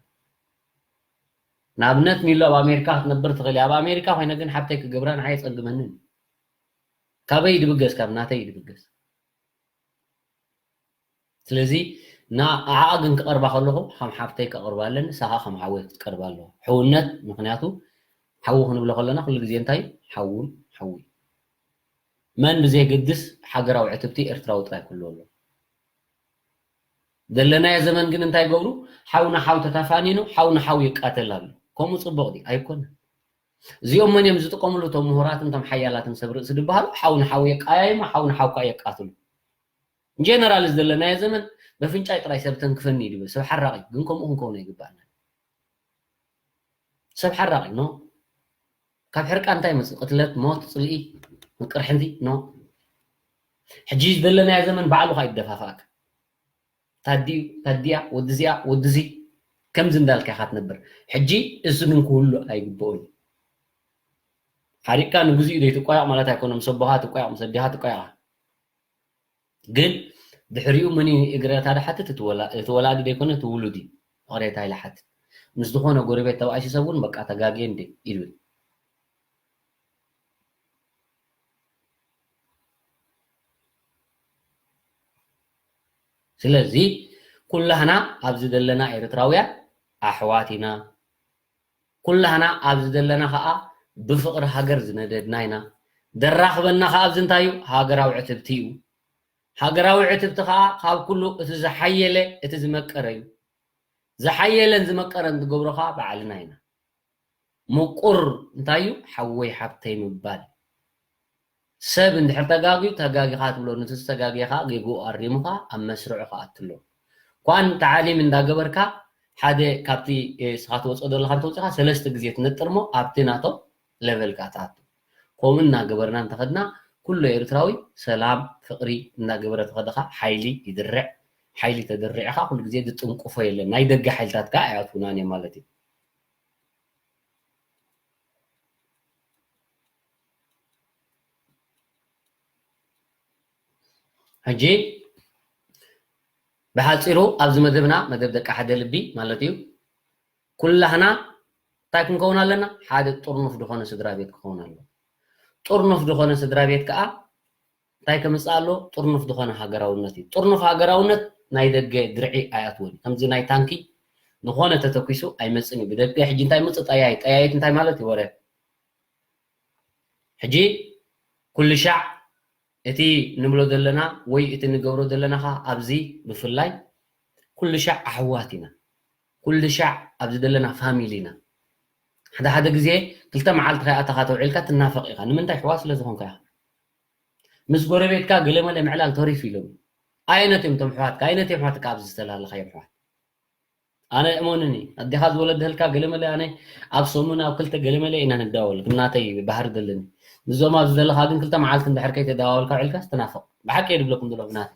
ንኣብነት ሚሎ ኣብ ኣሜሪካ ክትነብር ትኽእል እያ። ኣብ ኣሜሪካ ኮይነ ግን ሓብተይ ክገብራ ንዓይ የጸግመንን። ካበይ ድብገስ? ካብ ናተይ ድብገስ። ስለዚ ንዓኣ ግን ክቐርባ ከለኹ ከም ሓብተይ ከቕርባ ኣለኒ፣ ንሳ ኸዓ ከም ሓወይ ክትቀርባ ኣለዋ። ሕውነት፣ ምኽንያቱ ሓዊ ክንብሎ ከለና ኩሉ ግዜ እንታይ ሓውን ሓዊ። መን ብዘየገድስ ሃገራዊ ዕትብቲ ኤርትራዊ ጥራይ ክህሉ ኣሎ። ዘለናዮ ዘመን ግን እንታይ ይገብሩ? ሓው ንሓው ተታፋኒኑ፣ ሓው ንሓው ይቃተል ኣሎ። ከምኡ ጽቡቕ ድዩ? ኣይኮነን። እዚኦም መን እዮም ዝጥቀምሉ? እቶም ምሁራትን እቶም ሓያላትን ሰብ ርእሲ ዝበሃሉ ሓው ንሓው የቃያይሙ፣ ሓው ንሓው ከኣ የቃትሉ። ጀነራል ዘለናዮ ዘመን በፍንጫይ ጥራይ ሰብ ተንክፈኒ እዩ ዝብል ሰብ ሓራቂ፣ ግን ከምኡ ክንከውን ኣይግባእና። ሰብ ሓራቂ ኖ። ካብ ሕርቃ እንታይ ይመጽእ? ቅትለት፣ ሞት፣ ጽልኢ፣ ምቅርሕንቲ ኖ። ሕጂ ዘለናዮ ዘመን ባዕሉ ኸኣ ይደፋፋእካ። ታዲኡ፣ ታዲኣ፣ ወዲ እዚኣ፣ ወዲ እዚ ከምዚ እንዳልካ ኢኻ ትነብር። ሕጂ እዚ ግን ክህሉ ኣይግብኦን እዩ። ሓሪቅካ ንግዚኡ ዘይትቋየቕ ማለት ኣይኮነን። ምስ ኣቦኻ ትቋየቕ፣ ምስ ኣዴኻ ትቋየቕ። ግን ድሕሪኡ መን እዩ ይቕሬታ ድሓትት? እቲ ወላ-፣ እቲ ወላዲ ደይኮነ እቲ ውሉድ እዩ ይቕሬታ ኢሉ ሓትት። ምስ ዝኾነ ጎረቤት ተባኢሱ ሰብ እውን በቃ ተጋግየ እንዴ ይብል። ስለዚ ኩላህና ኣብዚ ዘለና ኤርትራውያን ኣሕዋት ኢና። ኩላህና ኣብዚ ዘለና ኸኣ ብፍቕሪ ሃገር ዝነደድና ኢና። ደራኽበና ኸኣ ኣብዚ እንታይ እዩ? ሃገራዊ ዕትብቲ እዩ። ሃገራዊ ዕትብቲ ኸኣ ካብ ኩሉ እቲ ዝሓየለ፣ እቲ ዝመቀረ እዩ። ዝሓየለን ዝመቀረን ዝገብሮ ኸኣ ባዕልና ኢና። ምቁር እንታይ እዩ? ሓወይ ሓብተይ ምባል። ሰብ እንድሕር ተጋግዩ፣ ተጋጊኻ ትብሎ፣ ነቲ ዝተጋግየ ኸኣ ጌግኡ ኣሪሙ ኸኣ ኣብ መስርዑ ክኣቱ ኣለዎ። ኳን ተዓሊም እንዳገበርካ፣ ሓደ ካብቲ፣ እ፣ ንስኻ ትወፅኦ ዘለኻ እንተወፂኻ ሰለስተ ግዜ ትነጥር እሞ ኣብቲ ናቶም ለቨል ከኣ ትኣቱ። ከምኡ እናገበርና እንተኸድና፣ ኩሉ ኤርትራዊ ሰላም፣ ፍቕሪ እናገበረ ተኸደ ኸኣ ሓይሊ ይድርዕ። ሓይሊ ተደሪዑ ኸኣ ኩሉ ግዜ ዝጥንቁፎ የለን። ናይ ደገ ሓይልታት ከኣ ኣይኣትዉናን እዮም ማለት እዩ። ሕጂ ብሓጺሩ ኣብዚ መደብና፣ መደብ ደቂ ሓደ ልቢ ማለት እዩ፣ ኩላህና እንታይ ክንከውን ኣለና? ሓደ ጥርኑፍ ዝኾነ ስድራ ቤት ክኸውን ኣለዎ። ጥርኑፍ ዝኾነ ስድራ ቤት ከኣ እንታይ ከምጽእ ኣለዎ? ጥርኑፍ ዝኾነ ሃገራውነት እዩ። ጥርኑፍ ሃገራውነት ናይ ደገ ድርዒ ኣይኣትዎን እዩ። ከምዚ ናይ ታንኪ ዝኾነ ተተኲሱ ኣይመጽእን እዩ። ብደገ ሕጂ እንታይ ይመጽእ? ጠያይት። ጠያይት እንታይ ማለት እዩ? ወረ። ሕጂ ኩሉ ሻዕ እቲ ንብሎ ዘለና ወይ እቲ ንገብሮ ዘለና ኸዓ ኣብዚ ብፍላይ ኩሉ ሻዕ ኣሕዋት ኢና። ኩሉ ሻዕ ኣብዚ ዘለና ፋሚሊ ኢና። ሓደ ሓደ ግዜ ክልተ መዓልቲ ከይኣተኻ ተውዒልካ ትናፈቕ ኢኻ። ንምንታይ? ኣሕዋት ስለ ዝኾንካ ኢኻ። ምስ ጎረቤትካ ገለመለ ምዕላል ተሪፉ ኢሎም። ኣየነት እዮም እቶም ኣሕዋትካ? ኣየነት እዮም ኣሕዋትካ ኣብዚ ዝተላለኻዮም ኣሕዋት? ኣነ እመኑኒ፣ ኣዴኻ ዝወለደልካ ገለመለ፣ ኣነ ኣብ ሰሙን ኣብ ክልተ ገለመለ ኢና ንዳወል፣ ናተይ ባህሪ ዘለኒ። ምስዞም ኣብዚ ዘለኻ ግን ክልተ መዓልቲ እንድሕር ከይተዳዋወልካ ውዒልካስ ትናፍቕ። ብሓቂ እየ ዝብለኩም ዘለኹ ናተይ።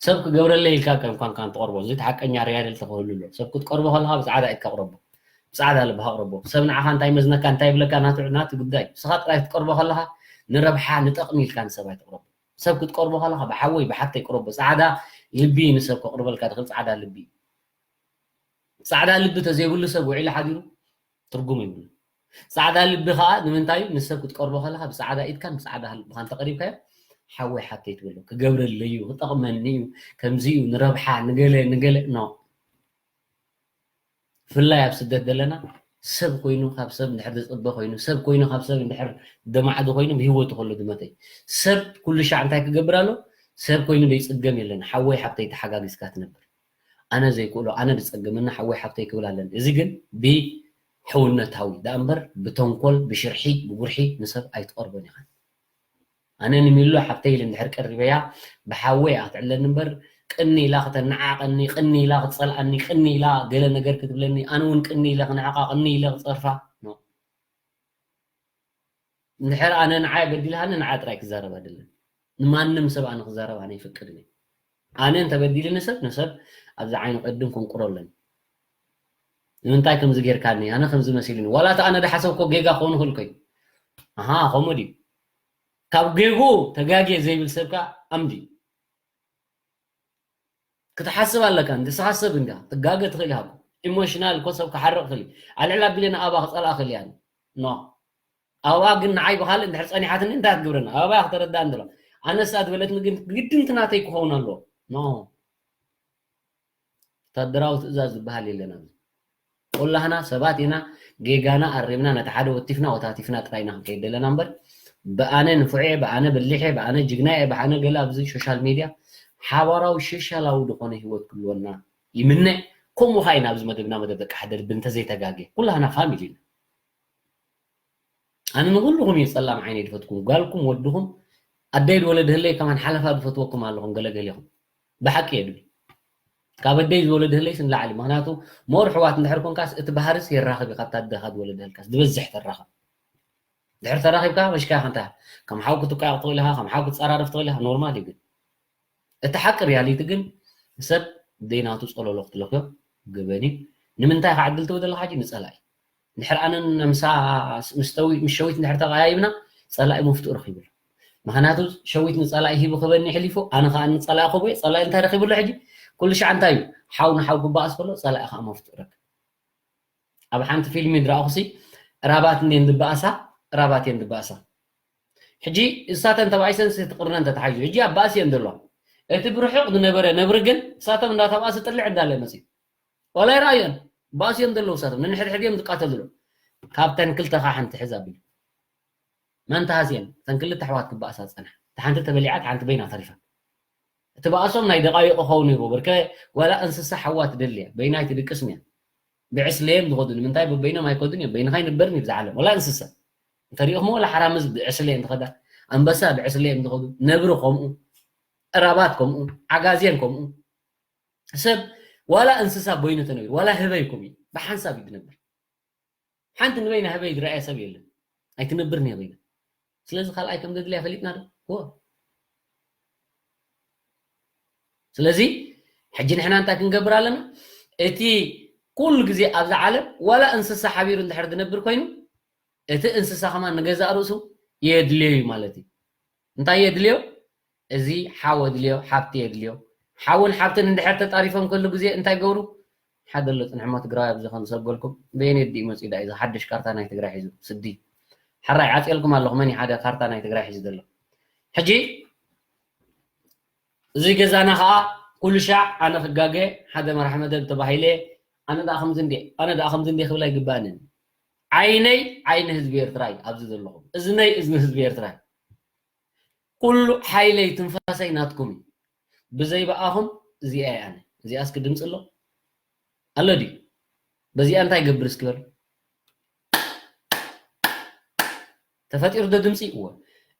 ሰብ ክገብረለይ ኢልካ ከም ኳንካን ትቐርቦ፣ እዚ እቲ ሓቀኛ ሪያሊቲ ክህሉ ኣሎ። ሰብ ክትቀርቦ ከለኻ ብጻዕዳ ኢድካ ቅረቦ። ብጻዕዳ ልብኻ ቅረቦ። ሰብ ንዓኻ እንታይ መዝነካ፣ እንታይ ይብለካ፣ ናቱ ናቱ ጉዳይ። ንስኻ ጥራይ ክትቀርቦ ከለኻ ንረብሓ፣ ንጠቕሚ ኢልካ ንሰብ ኣይትቕረቦ። ሰብ ክትቀርቦ ከለኻ ብሓወይ ብሓፍተይ ቅረቦ። ጻዕዳ ልቢ ንሰብ ከቕርበልካ ድኽእል ጻዕዳ ልቢ። ጻዕዳ ልቢ ተዘይብሉ ሰብ ውዒሉ ሓዲሩ ትርጉም የብሉ። ጻዕዳ ልቢ ከኣ ንምንታይ እዩ? ንሰብ ክትቀርቦ ከለኻ ብጻዕዳ ኢድካን ብጻዕዳ ልብኻን ተቐሪብካዮ ሓወይ ሓፍተይ ትብሎ። ክገብረለይ እዩ፣ ክጠቕመኒ እዩ፣ ከምዚ እዩ፣ ንረብሓ፣ ንገለ፣ ንገለ፣ ኖ። ብፍላይ ኣብ ስደት ዘለና ሰብ ኮይኑ ካብ ሰብ እንድሕር ዝጽበ ኮይኑ፣ ሰብ ኮይኑ ካብ ሰብ እንድሕር ደማዕዲ ኮይኑ ብህይወቱ ከሎ ዝመተ እዩ። ሰብ ኩሉ ሻዕ እንታይ ክገብር ኣሎ? ሰብ ኮይኑ ዘይጽገም የለን። ሓወይ ሓፍተይ ተሓጋጊዝካ ትነብር። ኣነ ዘይክእሎ፣ ኣነ ዝጸገመኒ ሓወይ ሓፍተይ ክብል ኣለኒ። እዚ ግን ብሕውነታዊ ደኣ እምበር ብተንኮል፣ ብሽርሒ፣ ብጉርሒ ንሰብ ኣይትቐርቦን ኢኻ። ኣነ ንሚሉ ሓፍተይ ኢለ እንድሕር ቀሪበያ ብሓወይ እያ ክትዕለኒ እምበር ቅኒ ኢላ ከተነዓቕኒ፣ ቅኒ ኢላ ክትጸልኣኒ፣ ቅኒ ኢላ ገለ ነገር ክትብለኒ፣ ኣነ እውን ቅኒ ኢለ ክንዕቓ፣ ቅኒ ኢለ ክጸርፋ። ኖ። እንድሕር ኣነ ንዓይ በዲልሃኒ ንዓይ ጥራይ ክዛረብ ኣይደልን። ንማንም ሰብ ኣነ ክዛረብ ኣነ ይፍቅድን እየ። ኣነ እንተበዲልኒ ሰብ ንሰብ ኣብዚ ዓይኑ ቅድም ክንቁሮ ኣለኒ። ንምንታይ ከምዚ ጌርካኒ? ኣነ ከምዚ መሲሉኒ። ዋላ እቲ ኣነ ዝሓሰብኮ ጌጋ ክኸውን ይኽእል እኮ እዩ። ኣሃ፣ ከምኡ ድዩ? ካብ ጌጉ ተጋግየ ዘይብል ሰብ ከኣ ኣምዲ። ክትሓስብ ኣለካ። ንስኻ ሰብ እንዲኻ። ትጋገ ትኽእል ኢኻ እኮ። ኢሞሽናል እኮ ሰብ ክሓርቕ ይኽእል እዩ። ኣልዕል ኣቢለ ንኣባ ክጸልኣ እኽእል እየ ኣነ። ኖ። ኣባ ግን ንዓይ ብኻልእ እንድሕር ጸኒሓትኒ እንታይ ክትገብረኒ? ኣባ እያ ክተረዳእኒ ዘለዋ። ኣነስ ኣትበለትኒ ግን ግድንቲ ናተይ ክኸውን ኣለዎ። ኖ። ወታደራዊ ትእዛዝ ዝበሃል የለን ኣብዚ። ኩላህና ሰባት ኢና፣ ጌጋና ኣሪምና ነቲ ሓደ ወቲፍና ወታቲፍና ጥራይ ኢና ክንከይድ ዘለና እምበር፣ ብኣነ ንፉዕ እየ፣ ብኣነ በሊሕ እየ፣ ብኣነ ጅግና እየ፣ ብኣነ ገለ ኣብዚ ሶሻል ሚድያ ሓባራዊ ሶሻላዊ ዝኾነ ህይወት ክህልወና ይምነ። ከምኡ ኸዓ ኢና ኣብዚ መደብና መደብ ደቂ ሓደ ልቢ እንተዘይተጋግየ። ኩላህና ፋሚሊ ኢና። ኣነ ንኹልኹም እየ ጸላም ዓይነይ ዝፈትኩም፣ ጓልኩም፣ ወድኹም፣ ኣደይ ዝወለድህለይ ከማን ሓለፋ ዝፈትወኩም ኣለኹም ገለገሊኹም። ብሓቂ እየ ድብል። ካብ ኣደይ ዝወለድህለይስ ንላዕሊ፣ ምኽንያቱ ሞር ኣሕዋት እንድሕር ኮንካስ እቲ ባህርስ የራኽብ እዩ፣ ካብታ ኣደኻ ዝወለድህልካስ ዝበዝሕ ተራኽብ። ድሕር ተራኺብካ በሽካ ኢኻ እንታይ ከም ሓው ክትቃየቕ ትኽእል ኢኻ፣ ከም ሓው ክትጸራረፍ ትኽእል ኢኻ፣ ኖርማል እዩ። ግን እቲ ሓቂ ሪያሊቲ ግን ሰብ ደይናቱ ጸለሎ ክትለኽዮ ግበን እዩ። ንምንታይ ኢኻ ዕድል ትህቦ ዘለኻ ሕጂ ንጸላኢ? እንድሕር ኣነ ንምሳ ምስ ተዊ-፣ ምስ ሸዊት እንድሕር ተቐያይምና ጸላኢ መፍትኡ ረኺቡ ኣሎ። ምኽንያቱ ሸዊት ንጸላኢ ሂቡ ክበኒ የሕሊፉ፣ ኣነ ኸኣ ንጸላኢ ክህቦ እየ። ጸላኢ እንታይ ረኺቡ ኣሎ ሕጂ? ኩሉ ሻዕ እንታይ እዩ? ሓው ንሓው ክበኣስ ከሎ ጸላኢ ኸኣ መፍትኡ ረክብ። ኣብ ሓንቲ ፊልሚ ዝረኣኹሲ ራባት እንድየን ዝበኣሳ፣ ራባት እየን ዝበኣሳ። ሕጂ እሳተን ተባኢሰን እቲ ቅርነን ተታሒዙ። ሕጂ ኣብ ባእሲ እየን ዘለዋ። እቲ ብርሑቕ ዝነበረ ነብሪ ግን እሳቶም እንዳተባእሱ ጥልዕ እንዳለ መፅዩ። ዋላ ይረኣዮን። ባእሲ እዮም ዘለዉ እሳቶም። ነንሕድሕድ እዮም ዝቃተሉ ዘለዉ። ካብተን ክልተ ኸዓ ሓንቲ ሕዝ ኣቢሉ። መን ተሃስየን? እተን ክልተ ኣሕዋት ክበኣሳ ዝጸንሓ። እታ ሓንቲ ተበሊዓ፣ እታ ሓንቲ በይና ተሪፋ። እቲ ባእሶም ናይ ደቓይቕ ክኸውን ነይርዎ። በርከ ዋላ እንስሳ ሓዋ ትደሊ እያ። በይና ኣይትድቅስን እያ። ብዕስለ እዮም ዝኸዱ። ንምንታይ በበይኖም ኣይከዱን እዮም። በይንኻ ኣይንበርን እዩ ብዛ ዓለም። ዋላ እንስሳ። እንተሪእኹሞ ዋላ ሓራምዝ ብዕስለ እዮም ዝኸዳ። ኣንበሳ ብዕስለ እዮም ዝኸዱ። ነብሪ ከምኡ። እራባት ከምኡ። ዓጋዜን ከምኡ። ሰብ ዋላ እንስሳ በይኑ ተነቢሩ። ዋላ ህበይ ከምኡ እዩ። ብሓንሳብ እዩ ዝነብር። ሓንቲ ንበይና ህበይ ዝረኣየ ሰብ የለን። ኣይትነብርን እያ በይና። ስለዚ ካልኣይ ከም ዘድልያ ፈሊጥና ዶ? እወ። ስለዚ ሕጂ ንሕና እንታይ ክንገብር ኣለና? እቲ ኩሉ ግዜ ኣብዛ ዓለም ዋላ እንስሳ ሓቢሩ እንድሕር ዝነብር ኮይኑ፣ እቲ እንስሳ ከማን ንገዛእ ርእሱ የድልዮ እዩ ማለት እዩ። እንታይ የድልዮ? እዚ ሓው የድልዮ፣ ሓብቲ የድልዮ። ሓውን ሓብትን እንድሕር ተጣሪፎም ከሉ ግዜ እንታይ ገብሩ? ሓደ ኣሎ ጽንሕሞ ትግራዋይ ኣብዚ ከም ዝሰጎልኩም፣ በየነይ ድዩ መጺኡ ዳኣ እዚ ሓድሽ ካርታ ናይ ትግራይ ሒዙ? ስዲ። ሕራይ ዓጽየልኩም ኣለኹ፣ መን እዩ ሓደ ካርታ ናይ ትግራይ ሒዙ ዘሎ? ሕጂ እዚ ገዛና ኸኣ ኩሉ ሻዕ ኣነ ክጋገ ሓደ መራሒ መደብ ተባሂለ፣ ኣነ ደኣ ከምዚ እንድየ፣ ኣነ ደኣ ከምዚ እንድየ ክብል ኣይግባእንን። ዓይነይ ዓይኒ ህዝቢ ኤርትራ እዩ ኣብዚ ዘለኹም። እዝነይ እዝኒ ህዝቢ ኤርትራ እዩ። ኩሉ ሓይለይ ትንፋሰይ ናትኩም እዩ። ብዘይ ብኣኹም እዚኣ እየ ኣነ። እዚኣ እስኪ ድምፂ ኣሎ ኣሎ ድዩ? በዚኣ እንታይ ገብር እስኪ በሉ። ተፈጢሩ ዶ ድምፂ? እወ።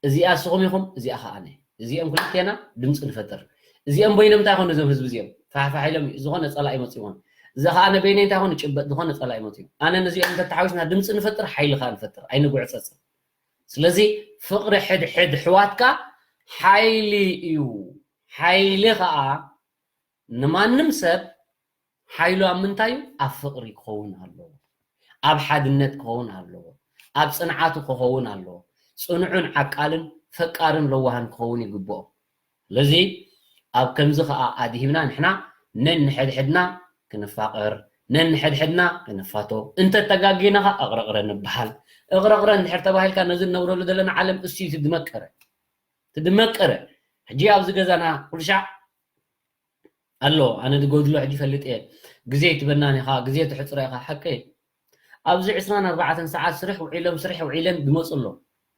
እዚኣ እስኹም ኢኹም፣ እዚኣ ኸዓ ኣነ። እዚኦም ክልቴና ድምፂ ንፈጥር። እዚኦም በይኖም እንታይ ኾኑ እዞም ህዝቢ እዚኦም? ፋሕፋሕ ኢሎም ዝኾነ ፀላኢ መፂኡ ይኾን። እዚ ኸዓ ኣነ በይነይ እንታይ ኾኑ ጭበጥ ዝኾነ ፀላኢ መፂኡ። ኣነ ነዚኦም እንተተሓዊስና ድምፂ ንፈጥር፣ ሓይሊ ኸዓ ንፈጥር። ኣይንጉዕፀፅን። ስለዚ ፍቕሪ ሕድሕድ ኣሕዋትካ ሓይሊ እዩ። ሓይሊ ኸዓ ንማንም ሰብ ሓይሉ ኣብ ምንታይ እዩ? ኣብ ፍቕሪ ክኸውን ኣለዎ። ኣብ ሓድነት ክኸውን ኣለዎ። ኣብ ጽንዓቱ ክኸውን ኣለዎ። ጽኑዕን ዓቃልን ፈቃርን ለዋህን ክኸውን ይግብኦ። ስለዚ ኣብ ከምዚ ኸኣ ኣድሂብና ንሕና ነንሕድሕድና ክንፋቐር፣ ነንሕድሕድና ክንፋቶ፣ እንተተጋጊና ኸኣ እቕረቕረ ንበሃል። እቕረቕረ እንድሕር ተባሂልካ ነዚ እንነብረሉ ዘለና ዓለም እሱ እዩ እቲ ድመቀረ። እቲ ድመቀረ። ሕጂ ኣብዚ ገዛና ኩሉ ሻዕ ኣሎ። ኣነ ዝጎድሎ ሕጂ ይፈልጥ እየ። ግዜ ይትበናን ኢኻ፣ ግዜ ትሕጽሮ ኢኻ። ሓቀይ። ኣብዚ ዕስራን ኣርባዕተን ሰዓት ስርሕ ውዒሎም፣ ስርሕ ውዒለን ዝመጹ ኣሎ።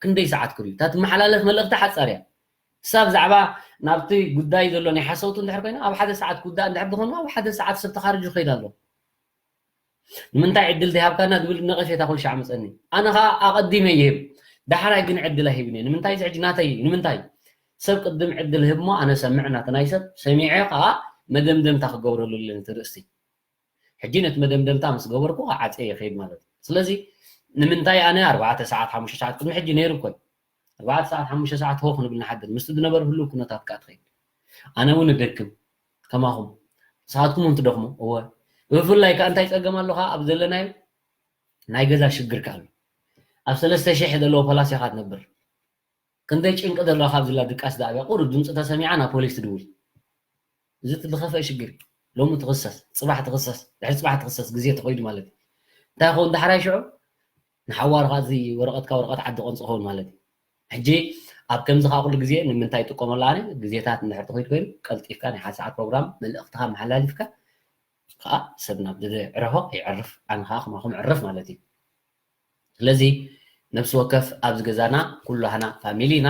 ክንደይ ሰዓት ክርእዩ? እታ ትመሓላለፍ መልእኽቲ ሓጻር እያ። ክሳብ ዛዕባ ናብቲ ጉዳይ ዘሎ ናይ ሓሰውቲ እንድሕር ኮይና፣ ኣብ ሓደ ሰዓት ክውዳእ እንድሕር ዝኾኑ፣ ኣብ ሓደ ሰዓት ሰብ ተኻርጁ ይኸይድ ኣሎ። ንምንታይ ዕድል ዘይሃብካና ዝብል ነቐፌታ ኩሉ ሻዕ መጸኒ። ኣነ ኸኣ ኣቐዲመ ይህብ፣ ዳሕራይ ግን ዕድል ኣይህብን እየ። ንምንታይ እዚ ሕጂ ናተይ እዩ። ንምንታይ? ሰብ ቅድም ዕድል ህብ እሞ ኣነ ሰምዕ ናተናይ ሰብ፣ ሰሚዐ ኸኣ መደምደምታ ክገብረሉ ኣለኒ እቲ ርእሲ። ሕጂ ነቲ መደምደምታ ምስ ገበርኩ ኸዓ ዓጽየ ይኸይድ ማለት እዩ። ስለዚ ንምንታይ ኣነ ኣርባዕተ ሰዓት፣ ሓሙሽተ ሰዓት ቅድሚ ሕጂ ነይሩ እኮ እዩ። ኣርባዕተ ሰዓት፣ ሓሙሽተ ሰዓት ሆ ክንብል ንሓድር። ምስቲ ዝነበረ ህሉው ኩነታት ከኣ ትኸይድ። ኣነ እውን እደክም ከማኹም። ንስኻትኩም እውን ትደኽሙ። እወ። ብፍላይ ከኣ እንታይ ጸገም ኣሎ ኸኣ ኣብ ዘለናዮ ናይ ገዛ ሽግር ከኣ ኣሎ። ኣብ ሰለስተ ሽሕ ዘለዎ ፓላስ ኢኻ ትነብር። ክንደይ ጭንቂ ዘለዋ ካብ ዝላ ድቃስ ዳዕብያ ቁሩብ ድምፂ ተሰሚዓ ናብ ፖሊስ ትድውል። እዚ እቲ ዝኸፍአ ሽግር እዩ። ሎሚ ትኽሰስ፣ ጽባሕ ትኽሰስ፣ ድሕሪ ጽባሕ ትኽሰስ፣ ግዜ ተኸይዱ ማለት እዩ። እንታይ ይኸውን ዳሕራይ ሽዑ? ንሓዋሩ ኸዓ እዚ ወረቐትካ ወረቐት ዓዲ ቆንፂ ክኸውን ማለት እዩ። ሕጂ ኣብ ከምዚ ኸዓ ኩሉ ግዜ ንምንታይ ይጥቀመሉ ኣነ? ግዜታት እንድሕር ተኸይዱ ኮይኑ ቀልጢፍካ ናይ ሓደ ሰዓት ፕሮግራም መልእኽትኻ መሓላሊፍካ ከኣ ሰብ ናብ ዝዕረፎ ይዕርፍ፣ ኣነ ኸዓ ከማኹም ዕርፍ ማለት እዩ። ስለዚ ነፍሲ ወከፍ ኣብዚ ገዛና ኩላህና ፋሚሊ ኢና።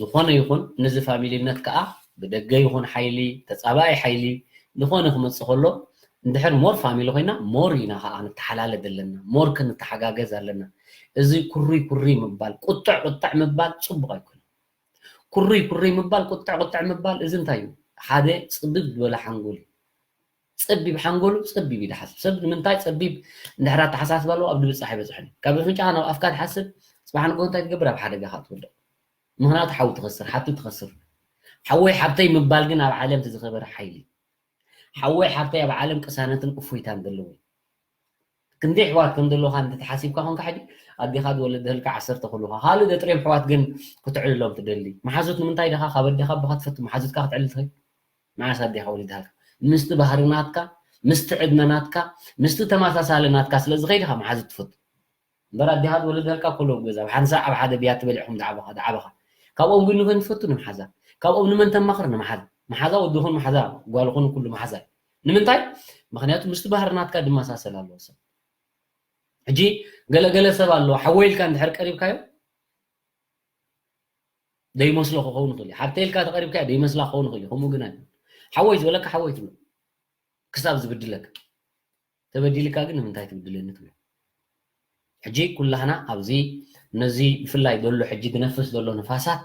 ዝኾነ ይኹን ነዚ ፋሚሊነት ከኣ ብደገ ይኹን ሓይሊ፣ ተጻባኢ ሓይሊ ዝኾነ ክመጽእ ከሎ እንድሕር ሞር ፋሚሊ ኮይና ሞር ኢና ከኣ ንተሓላለ ዘለና፣ ሞር ክንተሓጋገዝ ኣለና። እዚ ኩሩይ ኩሩይ ምባል፣ ቁጥዕ ቁጥዕ ምባል ጽቡቕ ኣይኮነን። ኩሩይ ኩሩይ ምባል፣ ቁጥዕ ቁጥዕ ምባል እዚ እንታይ እዩ? ሓደ ጽብብ ዝበለ ሓንጎል እዩ። ጸቢብ ሓንጎሉ ጸቢብ እዩ ዝሓስብ። ሰብ ንምንታይ ጸቢብ እንድሕር ኣተሓሳስባ ኣለዎ ኣብ ድብጻሕ ኣይበጽሕን እዩ። ካብ ኣፍንጫኻ ናብ ኣፍካ ትሓስብ፣ ጽባሕ ንግሆ እንታይ ትገብር? ኣብ ሓደጋ ኸኣ ትወድቕ። ምኽንያቱ ሓው ትኸስር፣ ሓብቲ ትኸስር። ሓወይ ሓብተይ ምባል ግን ኣብ ዓለም እቲ ዝኸበረ ሓይሊ እዩ። ሓወይ ሓብተይ ኣብ ዓለም ቅሳነትን እፎይታን ዘለዎ እዩ። ክንደይ ኣሕዋት ከም ዘለውኻ እንተተሓሲብካ ኾንካ ሕጂ ኣዴኻ ዝወለደልካ ዓሰርተ ክህሉኻ ካልእ ዘጥርዮም ኣሕዋት ግን ክትዕልሎም ትደሊ። መሓዙት ንምንታይ ዲኻ ካብ ኣዴኻ ኣቦኻ ትፈቱ መሓዙትካ ክትዕልል ትኽእል? መዓስ ኣዴኻ ወሊዳልካ? ምስቲ ባህሪ ናትካ፣ ምስቲ ዕድመ ናትካ፣ ምስቲ ተመሳሳሊ ናትካ ስለ ዝኸይድ ኢኻ መሓዙት ትፈቱ። እምበር ኣዴኻ ዝወለደልካ ኮሎ ኣብ ገዛ፣ ኣብ ሓንሳእ ኣብ ሓደ ብያቲ በሊዕኹም ዝዓበኻ፣ ዝዓበኻ። ካብኦም ግን ንመን ትፈቱ? ንመሓዛ። ካብኦም ንመን ተማኽር? ንመሓዛ። መሓዛ ወዲ ኹን መሓዛ ጓል ኹን ኩሉ መሓዛ እዩ። ንምንታይ? ምኽንያቱ ምስቲ ባህሪ ናትካ ድመሳሰል ኣለዎ ሰብ። ሕጂ ገለ ገለ ሰብ ኣለዎ፣ ሓወይ ኢልካ እንድሕር ቀሪብካዮ፣ ዘይመስሎ ክኸውን ይኽእል እዩ። ሓብተይ ኢልካ ተቐሪብካዮ፣ ዘይመስላ ክኸውን ይኽእል እዩ። ከምኡ ግን ኣይኮነን። ሓወይ ዝበለካ ሓወይ ትብሎ። ክሳብ ዝብድለካ። ተበዲልካ ግን ንምንታይ ትብድለኒ ትብሎ። ሕጂ ኩላህና ኣብዚ ነዚ ብፍላይ ዘሎ ሕጂ ዝነፍስ ዘሎ ንፋሳት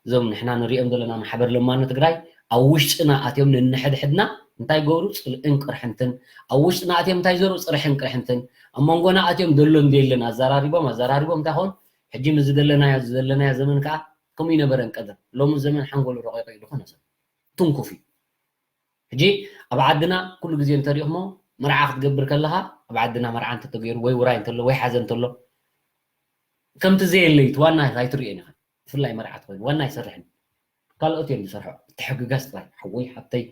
እዞም ንሕና ንሪኦም ዘለና ማሕበር ለማኖ ትግራይ ኣብ ውሽጥና ኣትዮም ነንሕድሕድና እንታይ ገብሩ? ጽልእን ቅርሕንትን። ኣብ ውሽጥና ኣትዮም እንታይ ዘርኡ? ጽርሕን ቅርሕንትን። ኣብ መንጎና ኣትዮም ዘሎ እንደየለን ኣዘራሪቦም ኣዘራሪቦም እንታይ ኾን? ሕጂ ምስ ዝደለናዮ ዝደለናዮ ዘመን ከዓ ከምኡ ይነበረን ቀደም። ሎሚ ዘመን ሓንጎሉ ረቂቑ እዩ ዝኾነ ሰብ ትንኩፍ እዩ። ሕጂ ኣብ ዓድና ኩሉ ግዜ እንተሪእኹሞ መርዓ ክትገብር ከለኻ ኣብ ዓድና መርዓ እንተተገይሩ ወይ ውራይ እንተሎ ወይ ሓዘን እንተሎ ከምቲ ዘየለ እዩ፣ እቲ ዋና ኣይትርእዮን ኢኻ። ብፍላይ መርዓ ትኾይኑ ዋና ኣይሰርሕን። ካልኦት እዮም ዝሰርሑ። ምትሕግጋዝ ጥራይ። ሓወይ ሓብተይ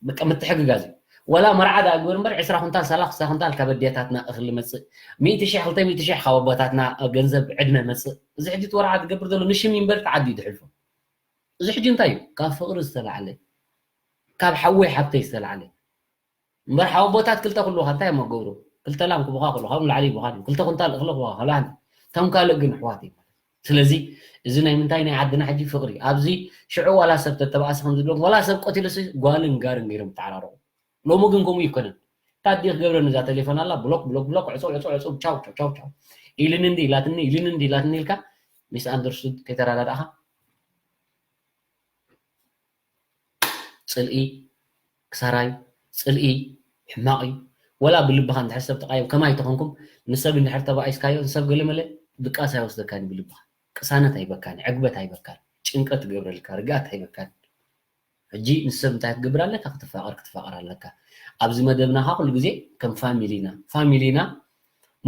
በቃ ምትሕግጋዝ እዩ። ወላ መርዓ ደኣ ግበር እምበር ዕስራ ኩንታል ሰላሳ ኩንታል ካብ ኣዴታትና እኽሊ መጽእ፣ ሚእቲ ሺሕ ክልተ ሚእቲ ሺሕ ካብ ኣቦታትና ገንዘብ ዕድመ መጽእ። እዚ ሕጂ እቲ ወርዓ ዝገብር ዘሎ ንሽም እዩ እምበር እቲ ዓዲ እዩ ዝሕልፎ። እዚ ሕጂ እንታይ እዩ? ካብ ፍቕሪ ዝተላዕለ፣ ካብ ሓወይ ሓብተይ ዝተላዕለ። እምበር ሓወቦታት ክልተ ክህልውኻ እንታይ እዮም ኣገብሩ? ክልተ ላም ክቡኻ ከሎ፣ ካብኡ ንላዕሊ ይቡኻ ድዩ? ክልተ ኩንታል እኽሊ ክቡኻ ከሎ፣ ኣን-፣ እቶም ካልእ ግን ኣሕዋት እዮም ማለት እዩ። ስለዚ እዚ ናይ ምንታይ ናይ ዓድና ሕጂ ፍቕሪ ኣብዚ ሽዑ ዋላ ሰብ ተተባእሰ ከም ዝብሎም ዋላ ሰብ ቆቲሉሲ ጓልን ጋርን ገይሮም ተዓራረቑ። ሎሚ ግን ከምኡ ይኮነን። ታዲኽ ገብረ ነዛ ቴሌፎን ኣላ ብሎክ ብሎክ ብሎክ ዕፁ ዕፁ ዕፁ ቻው ቻው ቻው ቻው ኢልኒ እንዲ ኢላትኒ ኢልኒ እንዲ ኢላትኒ ኢልካ ሚስ ኣንደርስቱድ ከይተረዳዳእኻ ጽልኢ ክሳራይ ጽልኢ ሕማቕ እዩ። ወላ ብልብኻ እንድሕር ሰብ ተቃየም ከማይ ተኾንኩም ንሰብ እንድሕር ተባኢስካዮ ንሰብ ገለመለ ድቃስ ኣይወስደካን ብልብኻ ቅሳነት ኣይበካን ዕግበት ኣይበካን ጭንቀት ትገብረልካ ርግኣት ኣይበካን። ሕጂ ንሰብ እንታይ ክትገብር ኣለካ ክትፋቐር ክትፋቐር ኣለካ። ኣብዚ መደብና ካ ኩሉ ግዜ ከም ፋሚሊና ፋሚሊና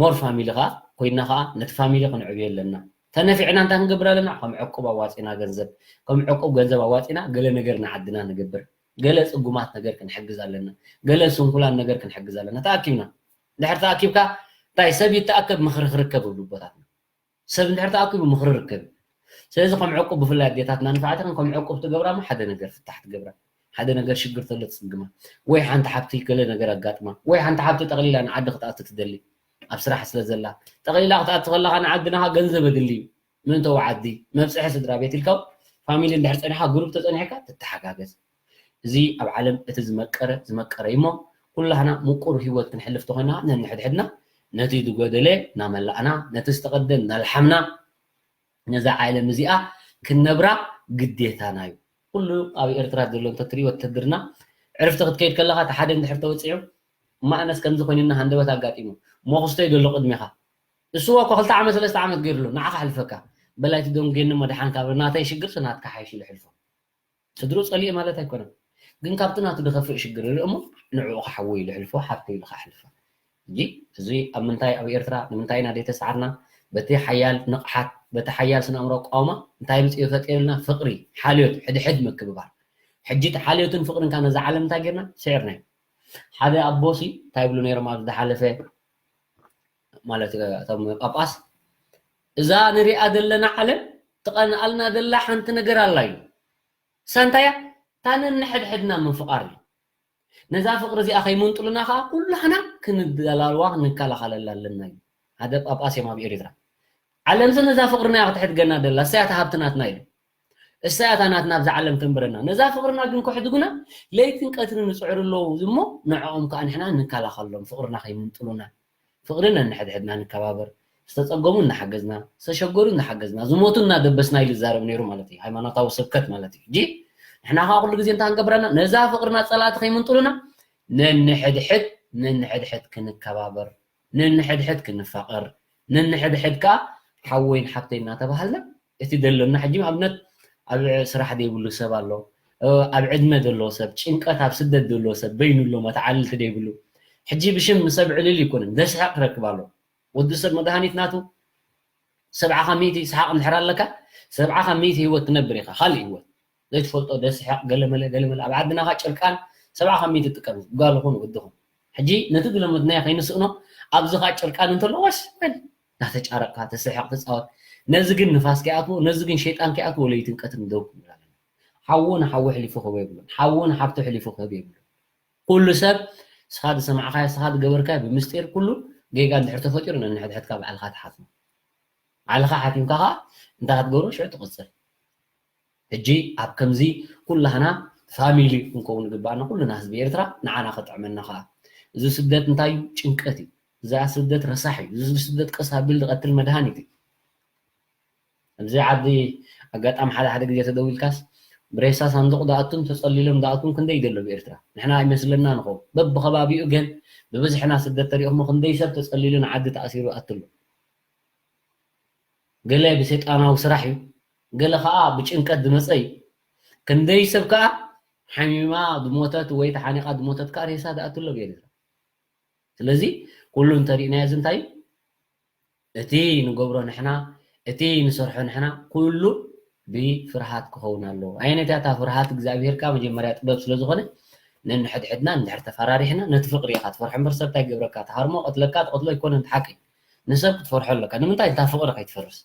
ሞር ፋሚሊ ኸዓ ኮይና ኸዓ ነቲ ፋሚሊ ክንዕብዮ ኣለና። ተነፊዕና እንታይ ክንገብር ኣለና? ከም ዕቁብ ኣዋፂና ገንዘብ ከም ዕቁብ ገንዘብ ኣዋፂና ገለ ነገር ንዓድና ንገብር። ገለ ፅጉማት ነገር ክንሕግዝ ኣለና። ገለ ስንኩላን ነገር ክንሕግዝ ኣለና። ተኣኪብና ድሕር ተኣኪብካ እንታይ ሰብ ይተኣከብ ምኽሪ ክርከብ ብልቦታትና ሰብ እንድሕር ተኣኪቡ ምኽሪ ርከብ እዩ። ስለዚ ከም ዕቁብ ብፍላይ ኣዴታትና ንፋዕቲ ከም ዕቁብ ትገብራ ሞ ሓደ ነገር ፍታሕ ትገብራ ሓደ ነገር ሽግር ተሎ ትፅግማ ወይ ሓንቲ ሓብቲ ገለ ነገር ኣጋጥማ ወይ ሓንቲ ሓብቲ ጠቕሊላ ንዓዲ ክትኣቱ ትደሊ ኣብ ስራሕ ስለ ዘላ ጠቕሊላ ክትኣቱ ከለኻ ንዓዲ ናኻ ገንዘብ ኣድሊ እዩ ምእንተው ዓዲ መብፅሒ ስድራ ቤት ኢልካ ፋሚሊ እንድሕር ፀኒሕካ ግሩፕ ተፀኒሕካ ትተሓጋገዝ እዚ ኣብ ዓለም እቲ ዝመቀረ ዝመቀረ እዩ እሞ ኩላህና ምቁር ህይወት ክንሕልፍ ተኾይና ነንሕድሕድና ነቲ ዝጎደለ እናመላእና ነቲ ዝተቐደ እናልሓምና ነዛ ዓለም እዚኣ ክንነብራ ግዴታና እዩ። ኩሉ ኣብ ኤርትራ ዘሎ እንተትሪኢ ወተድርና ዕርፍቲ ክትከይድ ከለኻ እቲ ሓደ እንድሕር ተወፂዑ እማ ኣነስ ከምዚ ኮይኑና ሃንደበት ኣጋጢሙ ሞኽስቶ እዩ ዘሎ ቅድሜኻ እሱ እኮ ክልተ ዓመት ሰለስተ ዓመት ገይሩ ኣሎ ንዓኻ ሕልፈካ በላይቲ ደንጉየኒ መድሓንካ ናተይ ሽግርሲ ናትካ ሓይሽ ኢሉ ሕልፎ ስድሩ ጸሊእ ማለት ኣይኮነን ግን ካብቲ ናቱ ዝኸፍእ ሽግር ይርኢ እሞ ንዕኡ ክሓዊ ኢሉ ሕልፎ ሓብቲ ኢሉ ክሕልፋ ሕጂ እዚ ኣብ ምንታይ ኣብ ኤርትራ ንምንታይ ኢና ዘይተሰዓርና በቲ ሓያል ንቕሓት በቲ ሓያል ስነኣምሮ ኣቋውማ እንታይ ምጽዮ ፈጢርልና ፍቕሪ ሓልዮት ሕድሕድ ምክብባር ሕጂ እቲ ሓልዮትን ፍቕርን ካ ነዛ ዓለም እንታይ ጌርና ስዒርናዮ ሓደ ኣቦሲ እንታይ ይብሉ ነይሮም ኣብ ዝሓለፈ ማለት እቶም ጳጳስ እዛ ንሪኣ ዘለና ዓለም ትቐንኣልና ዘላ ሓንቲ ነገር ኣላ እዩ ሳንታያ ታነን ንሕድሕድና ምፍቓር እዩ ነዛ ፍቕሪ እዚኣ ከይምንጥሉና ከዓ ኩላህና ክንደላልዋ ክንከላኸለላ ኣለና እዩ ሓደ ጳጳስ እዮም ኣብ ኤርትራ ዓለምሲ ነዛ ፍቕርና ክትሕድገና ደላ እሳያት ሃብትናትና ኢሉ እሳያታ ናትና ኣብዛ ዓለም ተንብረና ነዛ ፍቕርና ግን ከሕድጉና ለይትን ቀትርን ይፅዕሩ ኣለዉ እሞ ንዕኦም ከዓ ንሕና ንከላኸሎም ፍቕርና ከይምንጥሉና ፍቕሪ ነንሕድሕድና ንከባበር ዝተፀገሙ እናሓገዝና ዝተሸገሩ እናሓገዝና ዝሞቱ እናደበስና ኢሉ ዝዛረብ ነይሩ ማለት እዩ ሃይማኖታዊ ስብከት ማለት እዩ እጂ ንሕና ከዓ ኩሉ ግዜ እንታይ ክንገብረና ነዛ ፍቕርና ፀላእቲ ከይምንጥሉና ነንሕድሕድ ነንሕድሕድ ክንከባበር ነንሕድሕድ ክንፋቐር ነንሕድሕድ ከዓ ሓወይን ሓብተይ እናተባሃልና እቲ ደሎና ሕጂ ኣብነት ኣብ ስራሕ ዘይብሉ ሰብ ኣሎ ኣብ ዕድመ ዘለዎ ሰብ ጭንቀት ኣብ ስደት ዘለዎ ሰብ በይኑ ኣሎ መተዓልልቲ ዘይብሉ ሕጂ ብሽም ሰብ ዕልል ይኮንን ዘስሕቕ ክረክብ ኣሎ ወዲ ሰብ መድሃኒት ናቱ ሰብዓ ካብ ሚእቲ ሰሓቕ እንድሕር ኣለካ ሰብዓ ካብ ሚእቲ ህይወት ትነብር ኢኻ ካልእ ህይወት ዘይትፈልጦ ደስሕቕ ገለመለ ገለመለ ኣብ ዓድና ካ ጭርቃን ሰብዓ ካብ ሚእቲ ትጥቀም ጓል ኹን ወዲ ኹን ሕጂ ነቲ ዝለመድናዮ ከይንስእኖ ኣብዚ ካ ጭርቃን እንተሎ ወስ በል እናተጫረቕካ ትስሕቕ ትፃወት ነዚ ግን ንፋስ ከይኣትዎ ነዚ ግን ሸይጣን ከይኣትዎ ለይትን ቀትርን ደው ክንብል ኣለና ሓዉ ንሓዉ ሕሊፉ ክህቦ የብሉን ሓዉ ንሓብቱ ሕሊፉ ክህብ የብሉን ኩሉ ሰብ ንስኻ ዝሰማዕኻዮ ንስኻ ዝገበርካዮ ብምስጢር ኩሉ ጌጋ እንድሕር ተፈጢሩ ነንሕድሕድካ ባዕልኻ ትሓትሞ ባዕልኻ ሓቲምካ ኸዓ እንታይ ክትገብሮ ሽዑ ትቕፅል ሕጂ ኣብ ከምዚ ኩላህና ፋሚሊ ክንከውን ዝግባኣና ኩሉና ህዝቢ ኤርትራ ንዓና ክጥዕመና ኸዓ እዚ ስደት እንታይ እዩ ጭንቀት እዩ እዛ ስደት ረሳሕ እዩ እዚ ስደት ቀስ ኣቢል ዝቐትል መድሃኒት እዩ ኣብዚ ዓዲ ኣጋጣሚ ሓደ ሓደ ግዜ ተደዊልካስ ብሬሳ ሳንዱቕ ዝኣቱን ተጸሊሎም ዝኣቱን ክንደይ ይደሎ ብኤርትራ ንሕና ኣይመስለና ንኸውን በብኸባቢኡ ግን ብብዝሕና ስደት ተሪእኹሞ ክንደይ ሰብ ተጸሊሉ ንዓዲ ተኣሲሩ ኣትሎ ገለ ብሰይጣናዊ ስራሕ እዩ ገለ ከዓ ብጭንቀት ዝመፀ እዩ ክንደይ ሰብ ከዓ ሓሚማ ዝሞተት ወይ ተሓኒቓ ዝሞተት ከዓ ሬሳ ዝኣትሎ ብኤርትራ ስለዚ ኩሉ እንተሪእናዮ እዚ እንታይ እዩ እቲ ንገብሮ ንሕና እቲ ንሰርሖ ንሕና ኩሉ ብፍርሃት ክኸውን ኣለዎ። ኣየነይታ እታ ፍርሃት እግዚኣብሄርካ መጀመርያ ጥበብ ስለ ዝኾነ ነንሕድሕድና እንድሕር ተፈራሪሕና ነቲ ፍቕሪ ኢኻ ትፈርሖ እምበር ሰብ እንታይ ይገብረካ ትሃርሞ ቀትለካ ትቐትሎ ኣይኮነን እቲ ሓቂ ንሰብ ክትፈርሖ ኣለካ ንምንታይ እታ ፍቕሪ ከይትፈርስ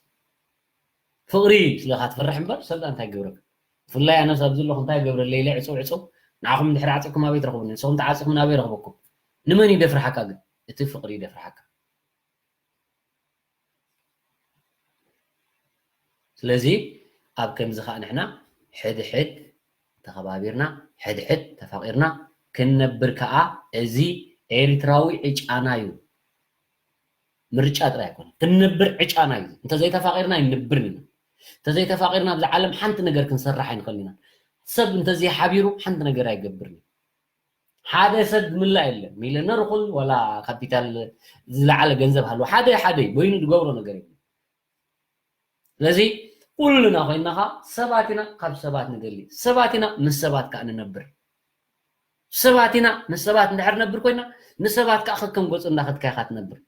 ፍቕሪ ስለኻ ትፈርሕ እምበር ሰብ እንታይ ይገብረካ ብፍላይ ኣነስ ኣብዚ ኣለኹ እንታይ ይገብረለይ ኢለ ዕፅው ዕፅው ንዓኹም እንድሕር ዓፂኹም ኣበይ ትረኽቡኒ ንስኹም ተዓፂኹም ናበይ ረኽበኩም ንመን ይደፍርሓካ ግን እቲ ፍቕሪ ይደፍርሓካ ስለዚ ኣብ ከምዚ ከዓ ንሕና ሕድሕድ ተኸባቢርና፣ ሕድሕድ ተፋቒርና ክንነብር ከዓ እዚ ኤርትራዊ ዕጫና እዩ። ምርጫ ጥራይ ኣይኮነን። ክንነብር ዕጫና እዩ። እንተዘይተፋቒርና ኣይንነብርን ኢና። እንተዘይተፋቒርና ኣብዚ ዓለም ሓንቲ ነገር ክንሰርሕ ኣይንኽእልን ኢና። ሰብ እንተዘይሓቢሩ ሓንቲ ነገር ኣይገብርን እዩ። ሓደ ሰብ ዝምላእ የለን። ሚልዮነር ይኹን ዋላ ካፒታል ዝለዓለ ገንዘብ ሃልዎ፣ ሓደ ሓደ በይኑ ዝገብሮ ነገር የለን። ስለዚ ኩልና ኮይና ኸዓ ሰባት ኢና፣ ካብ ሰባት ንደሊ፣ ሰባት ኢና፣ ምስ ሰባት ከዓ ንነብር። ሰባት ኢና፣ ምስ ሰባት እንድሕር ነብር ኮይና፣ ንሰባት ከዓ ከከም ገፁ እንዳኸድካ ኢኻ ትነብር።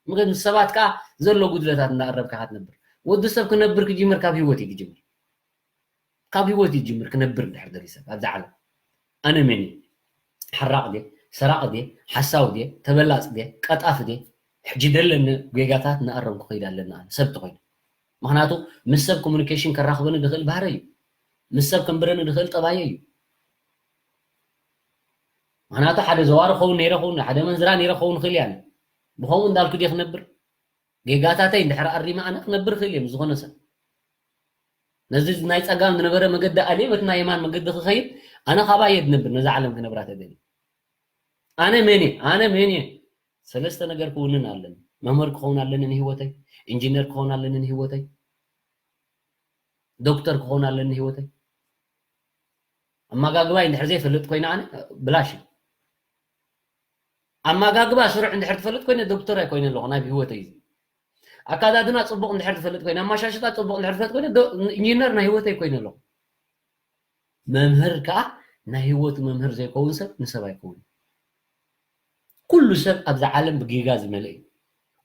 ምክንያቱ ምስ ሰባት ከዓ ዘሎ ጉድለታት እንዳቐረብካ ኢኻ ትነብር። ወዲ ሰብ ክነብር ክጅምር ካብ ህይወት እዩ ክጅምር። ካብ ህይወት እዩ ክጅምር ክነብር እንድሕር ደሊ ሰብ ኣብዚ ዓለም። ኣነ መን እየ? ሓራቕ ድየ? ሰራቕ ድየ? ሓሳዊ ድየ? ተበላጽ ድየ? ቀጣፍ ድየ? ሕጂ ደለኒ ጌጋታት እናኣረምኩ ክኸይድ ኣለኒ ኣነ ሰብ ተኾይነ። ምክንያቱ ምስ ሰብ ኮሙኒኬሽን ከራኽበኒ ዝኽእል ባህረ እዩ። ምስ ሰብ ከንብረኒ ዝኽእል ጠባየ እዩ። ምክንያቱ ሓደ ዘዋሪ ክኸውን ነይረ ክኸውን፣ ሓደ መንዝራ ነይረ ክኸውን ይኽእል እየ ኣነ። ብኸምኡ እንዳልኩ ድየ ክነብር? ጌጋታተይ እንድሕር ኣሪመ ኣነ ክነብር ይኽእል እየ ምስ ዝኾነ ሰብ። ነዚ ናይ ጸጋም ዝነበረ መገዲ ኣልየ በቲ ናይ የማን መገዲ ክኸይድ ኣነ ካባ እየ ዝነብር፣ ነዛ ዓለም ክነብራ ተደልየ። ኣነ መን እየ? ኣነ መን እየ? ሰለስተ ነገር ክውንን ኣለኒ። መምህር ክኸውን ኣለኒ ንህይወተይ፣ ኢንጂነር ክኸውን ኣለኒ ንህይወተይ፣ ዶክተር ክኸውን ኣለኒ ንህይወተይ። ኣመጋግባይ እንድሕር ዘይፈልጥ ኮይነ ኣነ ብላሽ እዩ። ኣመጋግባ ስሩዕ እንድሕር ትፈልጥ ኮይነ ዶክተር ኣይኮይነ ኣለኹ ናብ ህይወተይ እዚ። ኣካዳድና ጽቡቕ እንድሕር ትፈልጥ ኮይነ፣ ኣመሻሽጣ ጽቡቕ እንድሕር ትፈልጥ ኮይነ ዶ-፣ ኢንጂነር ናይ ህይወተይ ኮይነ ኣለኹ። መምህር ከኣ ናይ ህይወቱ መምህር ዘይከውን ሰብ ንሰብ ኣይከውን። ኩሉ ሰብ ኣብዛ ዓለም ብጌጋ ዝመልአ እዩ።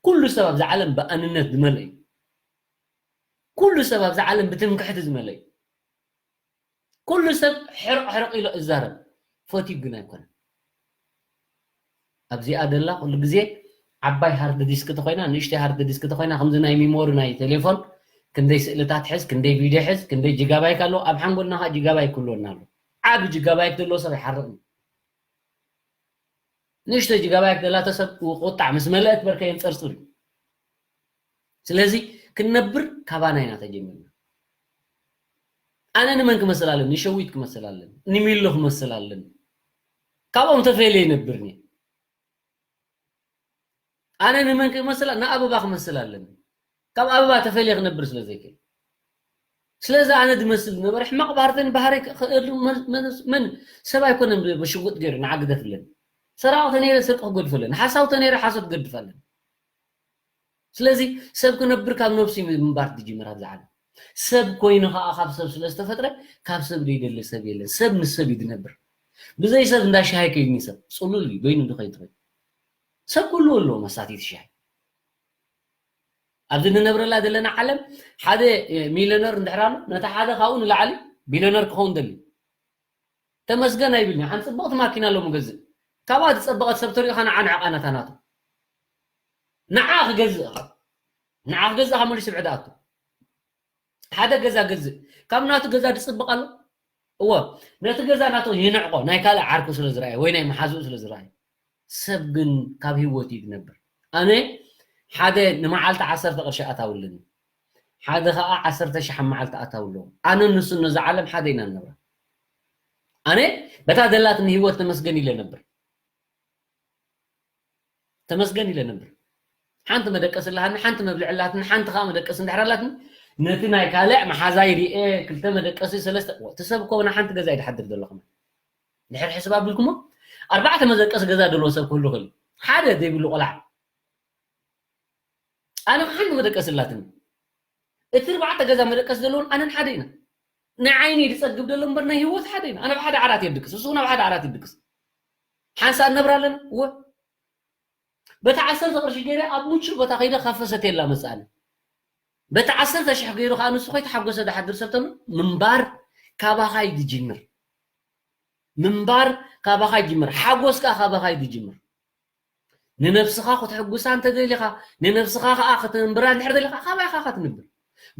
ኩሉ ሰብ ኣብዛ ዓለም ብኣንነት ዝመልአ እዩ። ኩሉ ሰብ ኣብዛ ዓለም ብትምክሕቲ ዝመልአ እዩ። ኩሉ ሰብ ሕርቕ ሕርቕ ኢሎ እዛረብ፣ ፈትዩ ግን ኣይኮነን። ኣብዚኣ ደላ ኩሉ ግዜ ዓባይ ሃርድ ዲስክ ተኾይና፣ ንእሽተይ ሃርድ ዲስክ ተኾይና፣ ከምዚ ናይ ሚሞሪ ናይ ቴሌፎን ክንደይ ስእልታት ሕዝ፣ ክንደይ ቪድዮ ሕዝ፣ ክንደይ ጂጋባይት ኣለዎ፣ ኣብ ሓንጎልና ኸዓ ጂጋባይት ክህልወና ኣለዎ። ዓቢ ጂጋባይት ዘለዎ ሰብ ኣይሓርቕን እዩ። ንእሽቶ ጂጋባይት ዘላቶ ሰብ ቁጣዕ ምስ መለአት በርከ የንጸርጽር እዩ። ስለዚ ክንነብር ካባና ኢና ተጀሚርና። ኣነ ንመን ክመስል ኣለኒ? ንሸዊት ክመስል ኣለኒ፣ ንሚሎ ክመስል ኣለኒ። ካብኦም ተፈልየ ይነብር እየ። ኣነ ንመን ክመስል፣ ንኣበባ ክመስል ኣለኒ። ካብ ኣበባ ተፈልየ ክነብር ስለ ዘይክእል። ስለዚ ኣነ ዝመስል ዝነበረ ሕማቕ ባህርተን ባህሪ ክእል መን፣ መን፣ መን ሰብ ኣይኮነን ብሽጉጥ ገይሩ ንዓ ግደፍለኒ። ሰራቒ ተነይረ ስርቂ ክገድፈለኒ፣ ሓሳዊ ተነይረ ሓሶት ክገድፈለኒ። ስለዚ ሰብ ክነብር ካብ ነብሱ እዩ ምንባር ዝጅምር ኣብዚ ዓለም። ሰብ ኮይኑ ኸዓ ካብ ሰብ ስለ ዝተፈጥረ ካብ ሰብ ዘይደሊ ሰብ የለን። ሰብ ምስ ሰብ እዩ ዝነብር። ብዘይ ሰብ እንዳ ሻሂ ከይድኒ ሰብ ጽሉል እዩ በይኑ ዝኸይድ ትኸይድ። ሰብ ኩሉ ኣለዎ መሳቲት ሻሂ። ኣብዚ ንነብረላ ዘለና ዓለም ሓደ ሚልዮነር እንድሕር ኣሎ ነቲ ሓደ ካብኡ ንላዕሊ ቢልዮነር ክኸውን ደሊ። ተመስገን ኣይብልኒ። ሓንቲ ጽብቕቲ ማኪና ኣሎ ምገዝእ። ካብኣ ዝጸበቐት ሰብ ተሪእኻ ንዓ ንዕቓ ነታ ናቱ። ንዓ ክገዝእ ኢኻ። ንዓ ክገዝእ ኢኻ መሊሱ ብዕዳ ኣቱ። ሓደ ገዛ ገዝእ። ካብ ናቱ ገዛ ዝጽብቕ ኣሎ? እወ። ነቲ ገዛ ናቱ ይንዕቆ፣ ናይ ካልእ ዓርኩ ስለ ዝረኣየ ወይ ናይ መሓዝኡ ስለ ዝረኣየ። ሰብ ግን ካብ ህይወት እዩ ዝነብር። ኣነ ሓደ ንመዓልቲ ዓሰርተ ቅርሺ ኣታዊ ኣለኒ። ሓደ ኸዓ ዓሰርተ ሽሕ ኣብ መዓልቲ ኣታዊ ኣለዎ። ኣነ ንሱ ነዛ ዓለም ሓደ ኢና ንነብራ። ኣነ በታ ዘላትኒ ህይወት ተመስገን ኢለ ነብር። ተመስገን ኢለ ነብር። ሓንቲ መደቀሲ ኣለሃኒ፣ ሓንቲ መብልዒ ኣላትኒ፣ ሓንቲ ኸዓ መደቀሲ እንድሕር ኣላትኒ፣ ነቲ ናይ ካልእ መሓዛይ ሪኤ፣ ክልተ መደቀሲ፣ ሰለስተ፣ እቲ ሰብ እኮ ናብ ሓንቲ ገዛ እዩ ዝሓድር ዘሎ ከማን። ድሕር ሕስብ ኣቢልኩሞ፣ ኣርባዕተ መደቀሲ ገዛ ዘለዎ ሰብ ክህሉ ይኽእል እዩ። ሓደ ዘይብሉ ቆልዓ። ኣነ ሓንቲ መደቀሲ ኣላትኒ። እቲ ኣርባዕተ ገዛ መደቀሲ ዘለዎን ኣነን ሓደ ኢና። ናይ ዓይኒ ድጸግብ ዘሎ እምበር ናይ ህይወት ሓደ ኢና። ኣነ ኣብ ሓደ ዓራት እየ ድቅስ፣ እሱ እውን ኣብ ሓደ ዓራት እዩ ድቅስ። ሓንሳእ ንነብር ኣለና። እወ። በቲ ዓሰርተ ቅርሺ ገይረ ኣብ ምቹእ ቦታ ከይደ ካፈ ሰትየላ መጽኣኒ። በቲ ዓሰርተ ሽሕ ገይሩ ከኣ ንሱ ከይተሓጎሰ ዝሓድር ሰብ ተሎ ምንባር ካባኻ እዩ ዝጅምር። ምንባር ካባኻ ይጅምር። ሓጎስ ከኣ ካባኻ እዩ ዝጅምር። ንነብስኻ ክትሕጉሳ እንተ ደሊኻ፣ ንነብስኻ ከኣ ከተንብራ እንድሕር ደሊኻ፣ ካባይ ኢኻ ትንብር።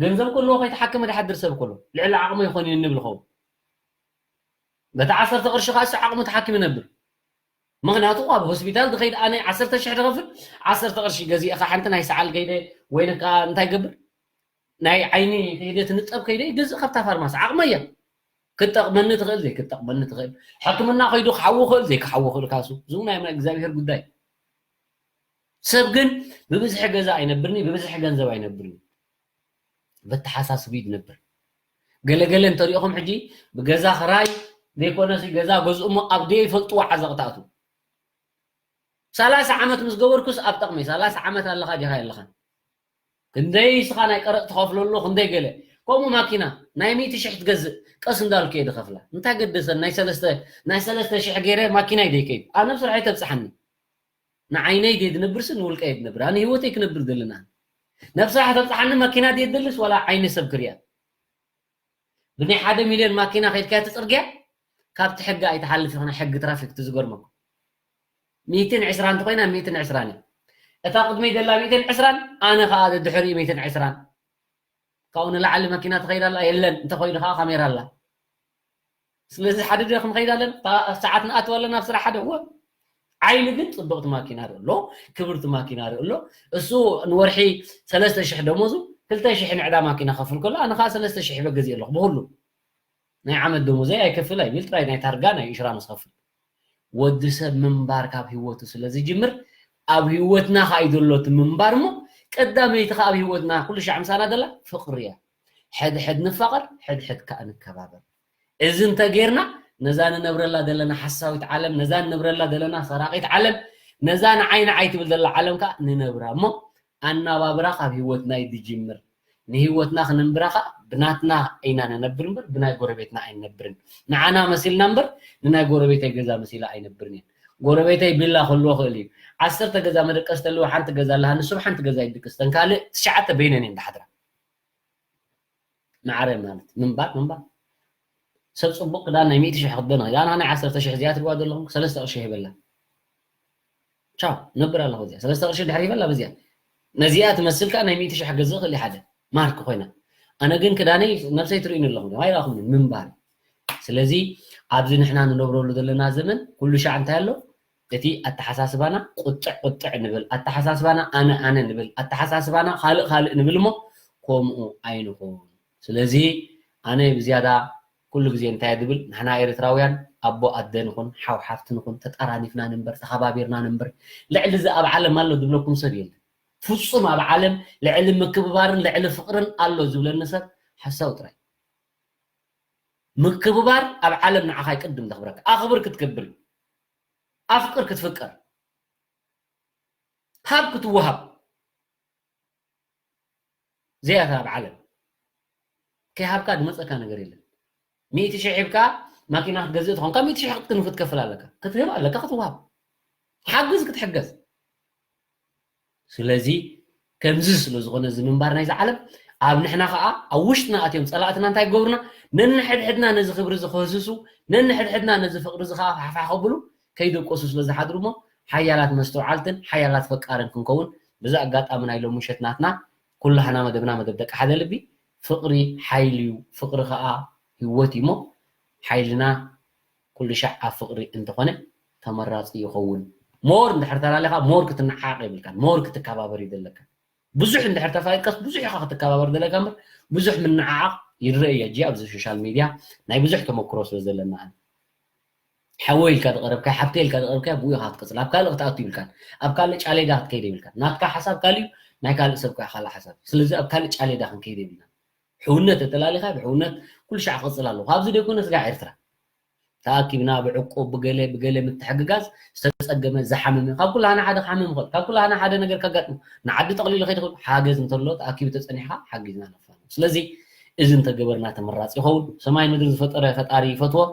ገንዘብ ከለዎ ከይተሓከመ ዝሓድር ሰብ ከሎ፣ ልዕሊ ዓቕሙ ይኾን እዩ እንብል ኸውን። በቲ ዓሰርተ ቅርሺ ከኣ እሱ ዓቕሙ ተሓኪሙ ይነብር። ምኽንያቱ ኣብ ሆስፒታል ዝኸይድ ኣነ ዓሰርተ ሽሕ ዝኸፍል፣ ዓሰርተ ቅርሺ ገዚእኻ ሓንቲ ናይ ሰዓል ከይደ ወይ ከኣ እንታይ ገብር? ናይ ዓይኒ ከይደ ትንጠብ ከይደ ይገዝእ ካብታ ፋርማሲ ዓቕመያ። ክትጠቕመኒ ትኽእል ዘይክትጠቕመኒ ትኽእል፣ ሕክምና ከይዱ ክሓዊ ክእል ዘይክሓዊ ክእል ካሱ። እዚ እውን ናይ እግዚኣብሔር ጉዳይ። ሰብ ግን ብብዝሒ ገዛ ኣይነብርኒ፣ ብብዝሒ ገንዘብ ኣይነብርኒ። በተሓሳስቡ ይድነብር። ገለገለ እንተሪእኹም ሕጂ ብገዛ ክራይ ዘይኮነሲ ገዛ ገዝኡ እሞ ኣብ ደይፈልጥዎ ዓዘቕታቱ። ሰላሳ ዓመት ምስ ገበርኩስ ኣብ ጠቕመይ። ሰላሳ ዓመት ኣለኻ ዲኻ የለኻን? ክንደይ እስኻ ናይ ቀረጥ ትኸፍለሉ፣ ክንደይ ገለ። ከምኡ ማኪና ናይ ሚእቲ ሽሕ ትገዝእ፣ ቀስ እንዳልኩ እየ ድኸፍላ። እንታይ ገደሰን? ናይ ሰለስተ ናይ ሰለስተ ሽሕ ገይረ ማኪና ይደይከይድ። ኣብ ነብሲ ራሕይ ተብጽሓኒ። ንዓይነይ ድየ ድነብርሲ ንውልቀ እየ ድነብር? ኣነ ህይወተይ ክነብር ደለና። ነብሲ ራሕይ ተብጽሓኒ፣ ማኪና ድየ ደልስ ዋላ ዓይኒ ሰብ ክሪያ? ብናይ ሓደ ሚልዮን ማኪና ከይድካያ እቲ ጽርግያ ካብቲ ሕጊ ኣይትሓልፍ ኢኻ። ናይ ሕጊ ትራፊክ እቲ ዝገርመኩም ሚእትን ዕስራን እንተኾይና ሚእትን ዕስራን እዩ። እታ ቅድመይ ዘላ ሚእትን ዕስራን፣ ኣነ ኸዓ ድሕሪኡ ሚእትን ዕስራን። ካብኡ ንላዕሊ መኪና ትኸይድ ኣላ የለን፣ እንተኾይዱ ኸዓ ካሜራ ኣላ። ስለዚ ሓደ ደ ክንኸይድ ኣለና፣ እታ ሰዓት ንኣትው ኣለና ኣብ ስራሕ ሓደ። እወ፣ ዓይኒ ግን ጽብቕቲ ማኪና ርኢ ኣሎ፣ ክብርቲ ማኪና ርኢ ኣሎ። እሱ ንወርሒ ሰለስተ ሽሕ ደሞዙ ክልተ ሽሕ ንዕዳ ማኪና ከፍል ከሎ፣ ኣነ ኸዓ ሰለስተ ሽሕ በገዚእ ኣለኹ ብኹሉ። ናይ ዓመት ደሞዘይ ኣይከፍል ኣይብል ጥራይ ናይ ታርጋ ናይ ኢንሹራንስ ከፍል። ወዲ ሰብ ምንባር ካብ ህይወቱ ስለ ዝጅምር ኣብ ህይወትና ከኣ እዩ ዘሎ እቲ ምንባር እሞ ቀዳመይቲ ከኣ ኣብ ህይወትና ኩሉ ሻዕ ምሳና ዘላ ፍቕሪ እያ። ሕድሕድ ንፋቐር፣ ሕድሕድ ከኣ ንከባበር። እዚ እንተጌርና ነዛ ንነብረላ ዘለና ሓሳዊት ዓለም፣ ነዛ ንነብረላ ዘለና ሰራቒት ዓለም፣ ነዛ ንዓይ ንዓይ ትብል ዘላ ዓለም ከኣ ንነብራ እሞ ኣናባብራ ካብ ህይወትና እዩ ዝጅምር። ንህይወትና ክንንብራ ከኣ ብናትና ኢና ንነብር እምበር ብናይ ጎረቤትና ኣይንነብርን። ንዓና መሲልና እምበር ንናይ ጎረቤተይ ገዛ መሲለ ኣይነብርን እየ። ጎረቤተይ ቢላ ክህልዎ ክእል እዩ። ዓሰርተ ገዛ መደቀሲ ተልዎ ሓንቲ ገዛ ኣለሃኒ፣ ንሱ ሓንቲ ገዛ ይድቅስ፣ እተን ካልእ ትሽዓተ በይነን እየን ዝሓድራ። ማዕረ ማለት ምንባር ምንባር። ሰብ ጽቡቕ ክዳን ናይ ሚእቲ ሽሕ ክደን ይኽእል። ኣና ናይ ዓሰርተ ሽሕ እዚኣ ትሪእዋ ዘለኹም ሰለስተ ቅርሺ ይህበላ። ቻው ነብር ኣለኹ እዚኣ ሰለስተ ቅርሺ ድሕሪ ይበላ በዚኣ። ነዚኣ ትመስል ከኣ ናይ ሚእቲ ሽሕ ገዝእ ክእል ሓደ ማርክ ኮይና። ኣነ ግን ክዳነይ ነብሰይ ትርእዩኒ ኣለኹም ኣይራኹምን ምንባር። ስለዚ ኣብዚ ንሕና ንነብረሉ ዘለና ዘመን ኩሉ ሻዕ እንታይ ኣሎ? እቲ ኣተሓሳስባና ቁጥዕ ቁጥዕ ንብል፣ ኣተሓሳስባና ኣነ ኣነ ንብል፣ ኣተሓሳስባና ካልእ ካልእ ንብል እሞ ከምኡ ኣይንኹን። ስለዚ ኣነ ብዝያዳ ኩሉ ግዜ እንታይ እየ ዝብል፣ ንሕና ኤርትራውያን ኣቦ ኣደ ንኹን፣ ሓው ሓፍቲ ንኹን፣ ተጠራኒፍና ንንበር፣ ተኸባቢርና ንንበር። ልዕሊ እዚ ኣብ ዓለም ኣሎ ዝብለኩም ሰብ የለን። ፍጹም ኣብ ዓለም ልዕሊ ምክብባርን ልዕሊ ፍቕርን ኣሎ ዝብለኒ ሰብ ሓሳዊ ጥራይ። ምክብባር ኣብ ዓለም ንዓኻ ቅድም ዘኽብረካ። ኣኽብር ክትከብር እዩ። ኣፍቅር ክትፍቀር። ሃብ ክትወሃብ። ዘያታ ኣብ ዓለም። ከይሃብካ ዝመጸካ ነገር የለን። ሚእቲ ሽሕ ሂብካ ማኪና ክትገዝእ ትኾንካ፣ ሚእቲ ሽሕ ክትክን ክትከፍል ኣለካ። ክትህብ ኣለካ፣ ክትወሃብ። ሓግዝ ክትሕገዝ። ስለዚ ከምዚ ስለ ዝኾነ እዚ ምንባር ናይዚ ዓለም ኣብ ንሕና ኸዓ ኣብ ውሽጥና ኣትዮም ጸላእትና እንታይ ክገብሩና? ነንሕድሕድና ነዚ ክብሪ እዚ ክህስሱ፣ ነንሕድሕድና ነዚ ፍቕሪ እዚ ኸዓ ፋሕፋሕ ከብሉ ከይደቀሱ ስለ ዝሓድሩ እሞ ሓያላት መስተውዓልትን ሓያላት ፈቃርን ክንከውን በዚ ኣጋጣሚ ናይ ሎሚ ምሸት ናትና ኩላህና መደብና መደብ ደቂ ሓደ ልቢ ፍቕሪ ሓይሊ እዩ፣ ፍቕሪ ኸዓ ህይወት እዩ እሞ ሓይልና ኩሉ ሻዕ ኣብ ፍቕሪ እንተኾነ ተመራፂ ይኸውን። ሞር እንድሕር ተላሊኻ ሞር ክትነዓቕ የብልካን፣ ሞር ክትከባበር እዩ ዘለካ። ብዙሕ እንድሕር ተፋይቅካስ ብዙሕ ኢኻ ክትከባበር ዘለካ እምበር ብዙሕ ምንዓዓቕ ይረአ እዩ። ሕጂ ኣብዚ ሶሻል ሚድያ ናይ ብዙሕ ተመክሮ ስለ ዘለና ኣነ ሓወይ ኢልካ ዝቐረብካዮ፣ ሓብተይ ኢልካ ዝቐረብካዮ ብኡ ኢኻ ክትቅጽል። ኣብ ካልእ ክትኣቱ ይብልካን፣ ኣብ ካልእ ጫሌዳ ክትከይድ የብልካን። ናትካ ሓሳብ ካልእ እዩ፣ ናይ ካልእ ሰብ ከኣ ካልእ ሓሳብ እዩ። ስለዚ ኣብ ካልእ ጫሌዳ ክንከይድ የብልናን። ሕውነት ተተላሊኻ ብሕውነት ኩሉ ሻዕ ክቕጽል ኣለዎ። ካብዚ ደይኮነ ስጋዕ ኤርትራ ተኣኪብና ብዕቁብ ብገለ ብገለ ምትሕግጋዝ ዝተጸገመ ዝሓመመ ካብ ኩላህና ሓደ ክሓምም ይኽእል፣ ካብ ኩላህና ሓደ ነገር ከጋጥም ንዓዲ ጠቕሊሉ ከይትኽእል ሓገዝ እንተሎ ተኣኪቡ ተጸኒሕካ ሓጊዝና ነፋኑ። ስለዚ እዚ እንተገበርና ተመራጺ ይኸውን። ሰማይ ምድሪ ዝፈጠረ ፈጣሪ ይፈትዎ።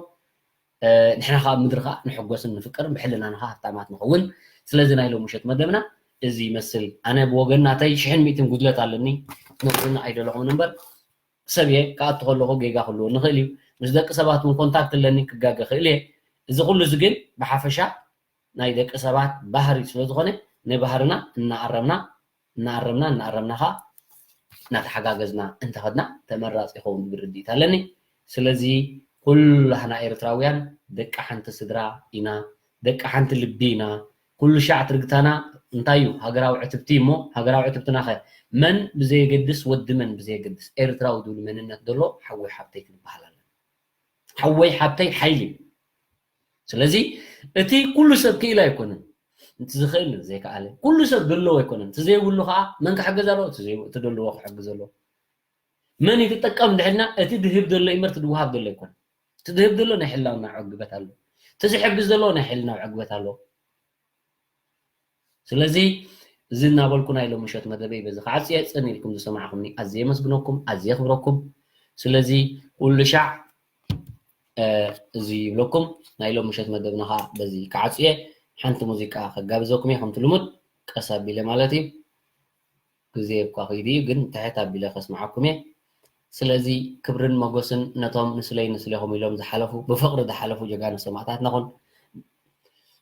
ንሕና ከዓ ኣብ ምድሪ ከዓ ንሕጎስን ንፍቀርን ብሕልናና ከዓ ሃብታማት ንኸውን። ስለዚ ናይ ሎሚ ምሸት መደብና እዚ ይመስል። ኣነ ብወገን ናተይ ሽሕን ሚእትን ጉድለት ኣለኒ፣ ክነግረና ኣይደለኹን እምበር ሰብ እየ፣ ክኣቱ ከለኹ ጌጋ ክህልዎ ንኽእል እዩ። ምስ ደቂ ሰባት እውን ኮንታክት ኣለኒ፣ ክጋገ ክእል እየ። እዚ ኩሉ እዚ ግን ብሓፈሻ ናይ ደቂ ሰባት ባህሪ ስለ ዝኾነ ንባህርና እናኣረምና እናኣረምና እናኣረምና ከዓ እናተሓጋገዝና እንተኸድና ተመራፂ ይኸውን ዝብል ርድኢት ኣለኒ። ስለዚ ኩላህና ኤርትራውያን ደቂ ሓንቲ ስድራ ኢና፣ ደቂ ሓንቲ ልቢ ኢና። ኩሉ ሻዕ ትርግታና እንታይ እዩ ሃገራዊ ዕትብቲ እሞ ሃገራዊ ዕትብትናኸ መን ብዘየገድስ ወዲ መን ብዘየገድስ ኤርትራዊ ዝብል መንነት ዘሎ ሓወይ ሓብተይ ክንበሃል ኣለና። ሓወይ ሓብተይ ሓይሊ እዩ። ስለዚ እቲ ኩሉ ሰብ ክኢል ኣይኮነን። እቲ ዝኽእል ዘይከኣለ ኩሉ ሰብ ዘለዎ ኣይኮነን። እቲ ዘይብሉ ከዓ መን ክሕግዝ ኣለዎ? እቲ ደለዎ ክሕግዝ ኣለዎ። መን ይትጠቀም እንድሕልና እቲ ድህብ ዘሎ እምበር እቲ ድወሃብ ዘሎ ኣይኮነን። እቲ ድህብ ዘሎ ናይ ሕልና ዕግበት ኣሎ። እቲ ዝሕግዝ ዘሎ ናይ ሕልና ዕግበት ኣሎ። ስለዚ እዚ እናበልኩ ናይ ሎሚ ምሸት መደበይ በዚ ክዓፅየ ፅን ኢልኩም ዝሰማዕኩምኒ ኣዝየ የመስግነኩም፣ ኣዝየ የኽብረኩም። ስለዚ ኩሉ ሻዕ እዚ ይብለኩም። ናይ ሎም ምሸት መደብና ከዓ በዚ ክዓፅየ ሓንቲ ሙዚቃ ከጋብዘኩም እየ ከምቲ ልሙድ ቀስ ኣቢለ ማለት እዩ። ግዜ እኳ ከይዱ እዩ ግን ትሕት ኣቢለ ከስምዓኩም እየ። ስለዚ ክብርን መጎስን ነቶም ንስለይ ንስሌኹም ኢሎም ዝሓለፉ ብፍቕሪ ዝሓለፉ ጀጋኑ ሰማእታትና ኹን።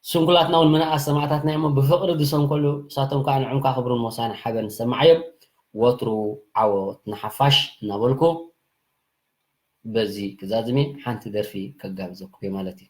ስንኩላትና እውን ምንኣስ ሰማእታትና እዮም ብፍቕሪ ዝሰንከሉ እሳቶም ከዓ ንዕምካ ክብርን ሞሳን ሓበን ዝሰማዓዮም። ወትሩ ዓወት ንሓፋሽ እናበልኩ በዚ ክዛዝሜ ሓንቲ ደርፊ ከጋብዘኩም እየ ማለት እዩ።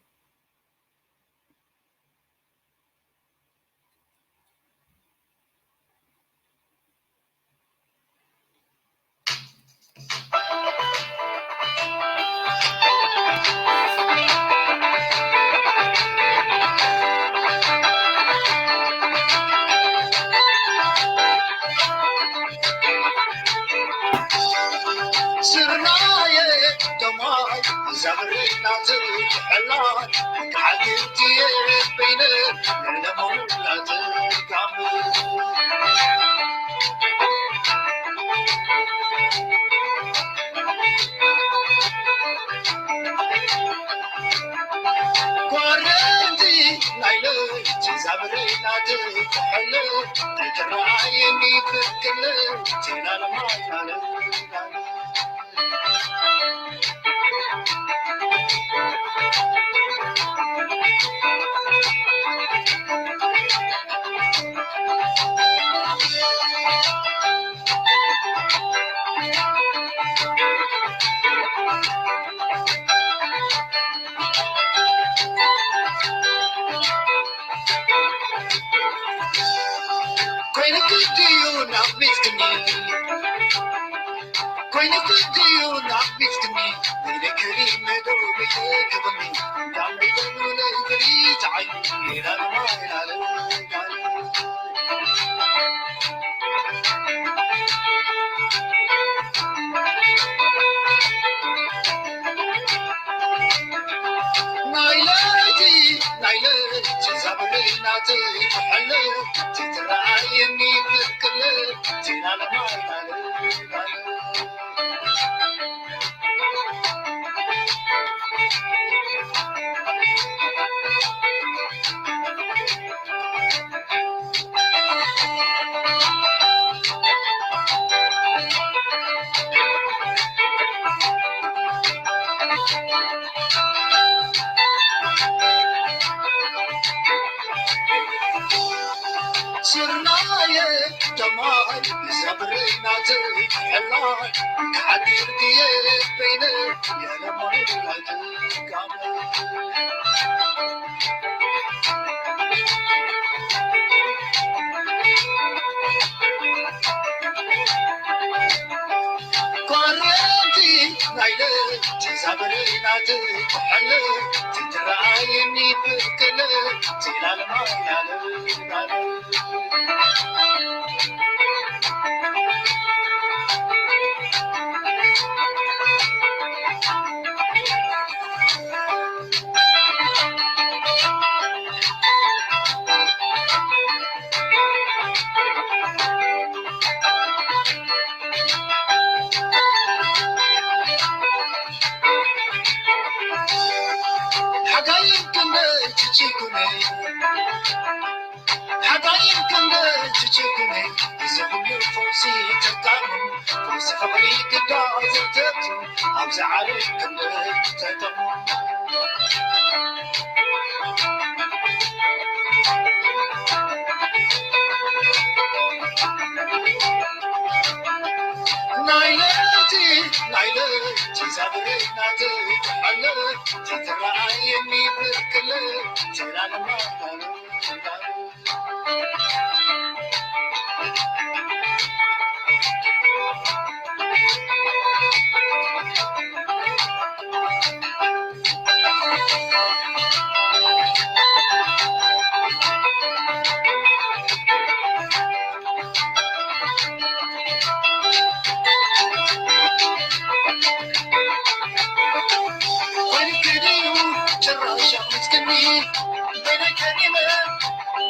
ከኒነ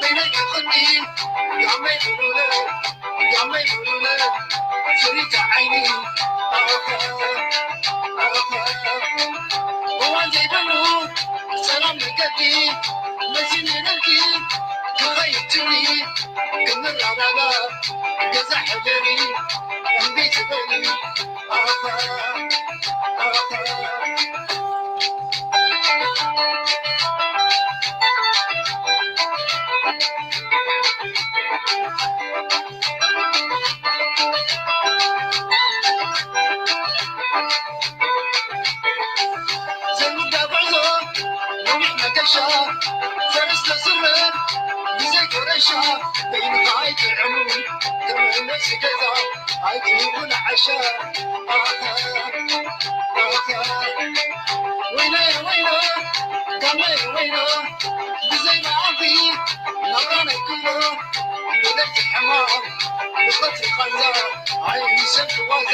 በይነይ ከቕኒ ጋመይ ብሉለ ጋመይ ብሉለ ፍሪተ ዓይኒ ኣኸ ኣኸ እዋን ዘይብሉ ሰላም መገዲ መሲኒ ነልኪ ክኸይድ ትብሊ ክንረዳዳ ገዛ ሕደሪ እምቢ ትበሊ ኣኸ ኣኸ ዘይውዳ ጉዕዞ ነዊሕ መገሻ ፈረስ ተስርር ብዘይ ኮረሻ በይንኻ ኣይትዕሙ ተመለስ ገዛ ኣይትኩን ዓሻ ኣኸ ኣኸ ወይነ ወይነ ጋመ ወይነ ብዘይ መዓልቲ ናብራ ናይ ኩሎ ብለይቲ ሕማቕ ብቐትሪ ቃንዛ ኣይምሰል ዋዛ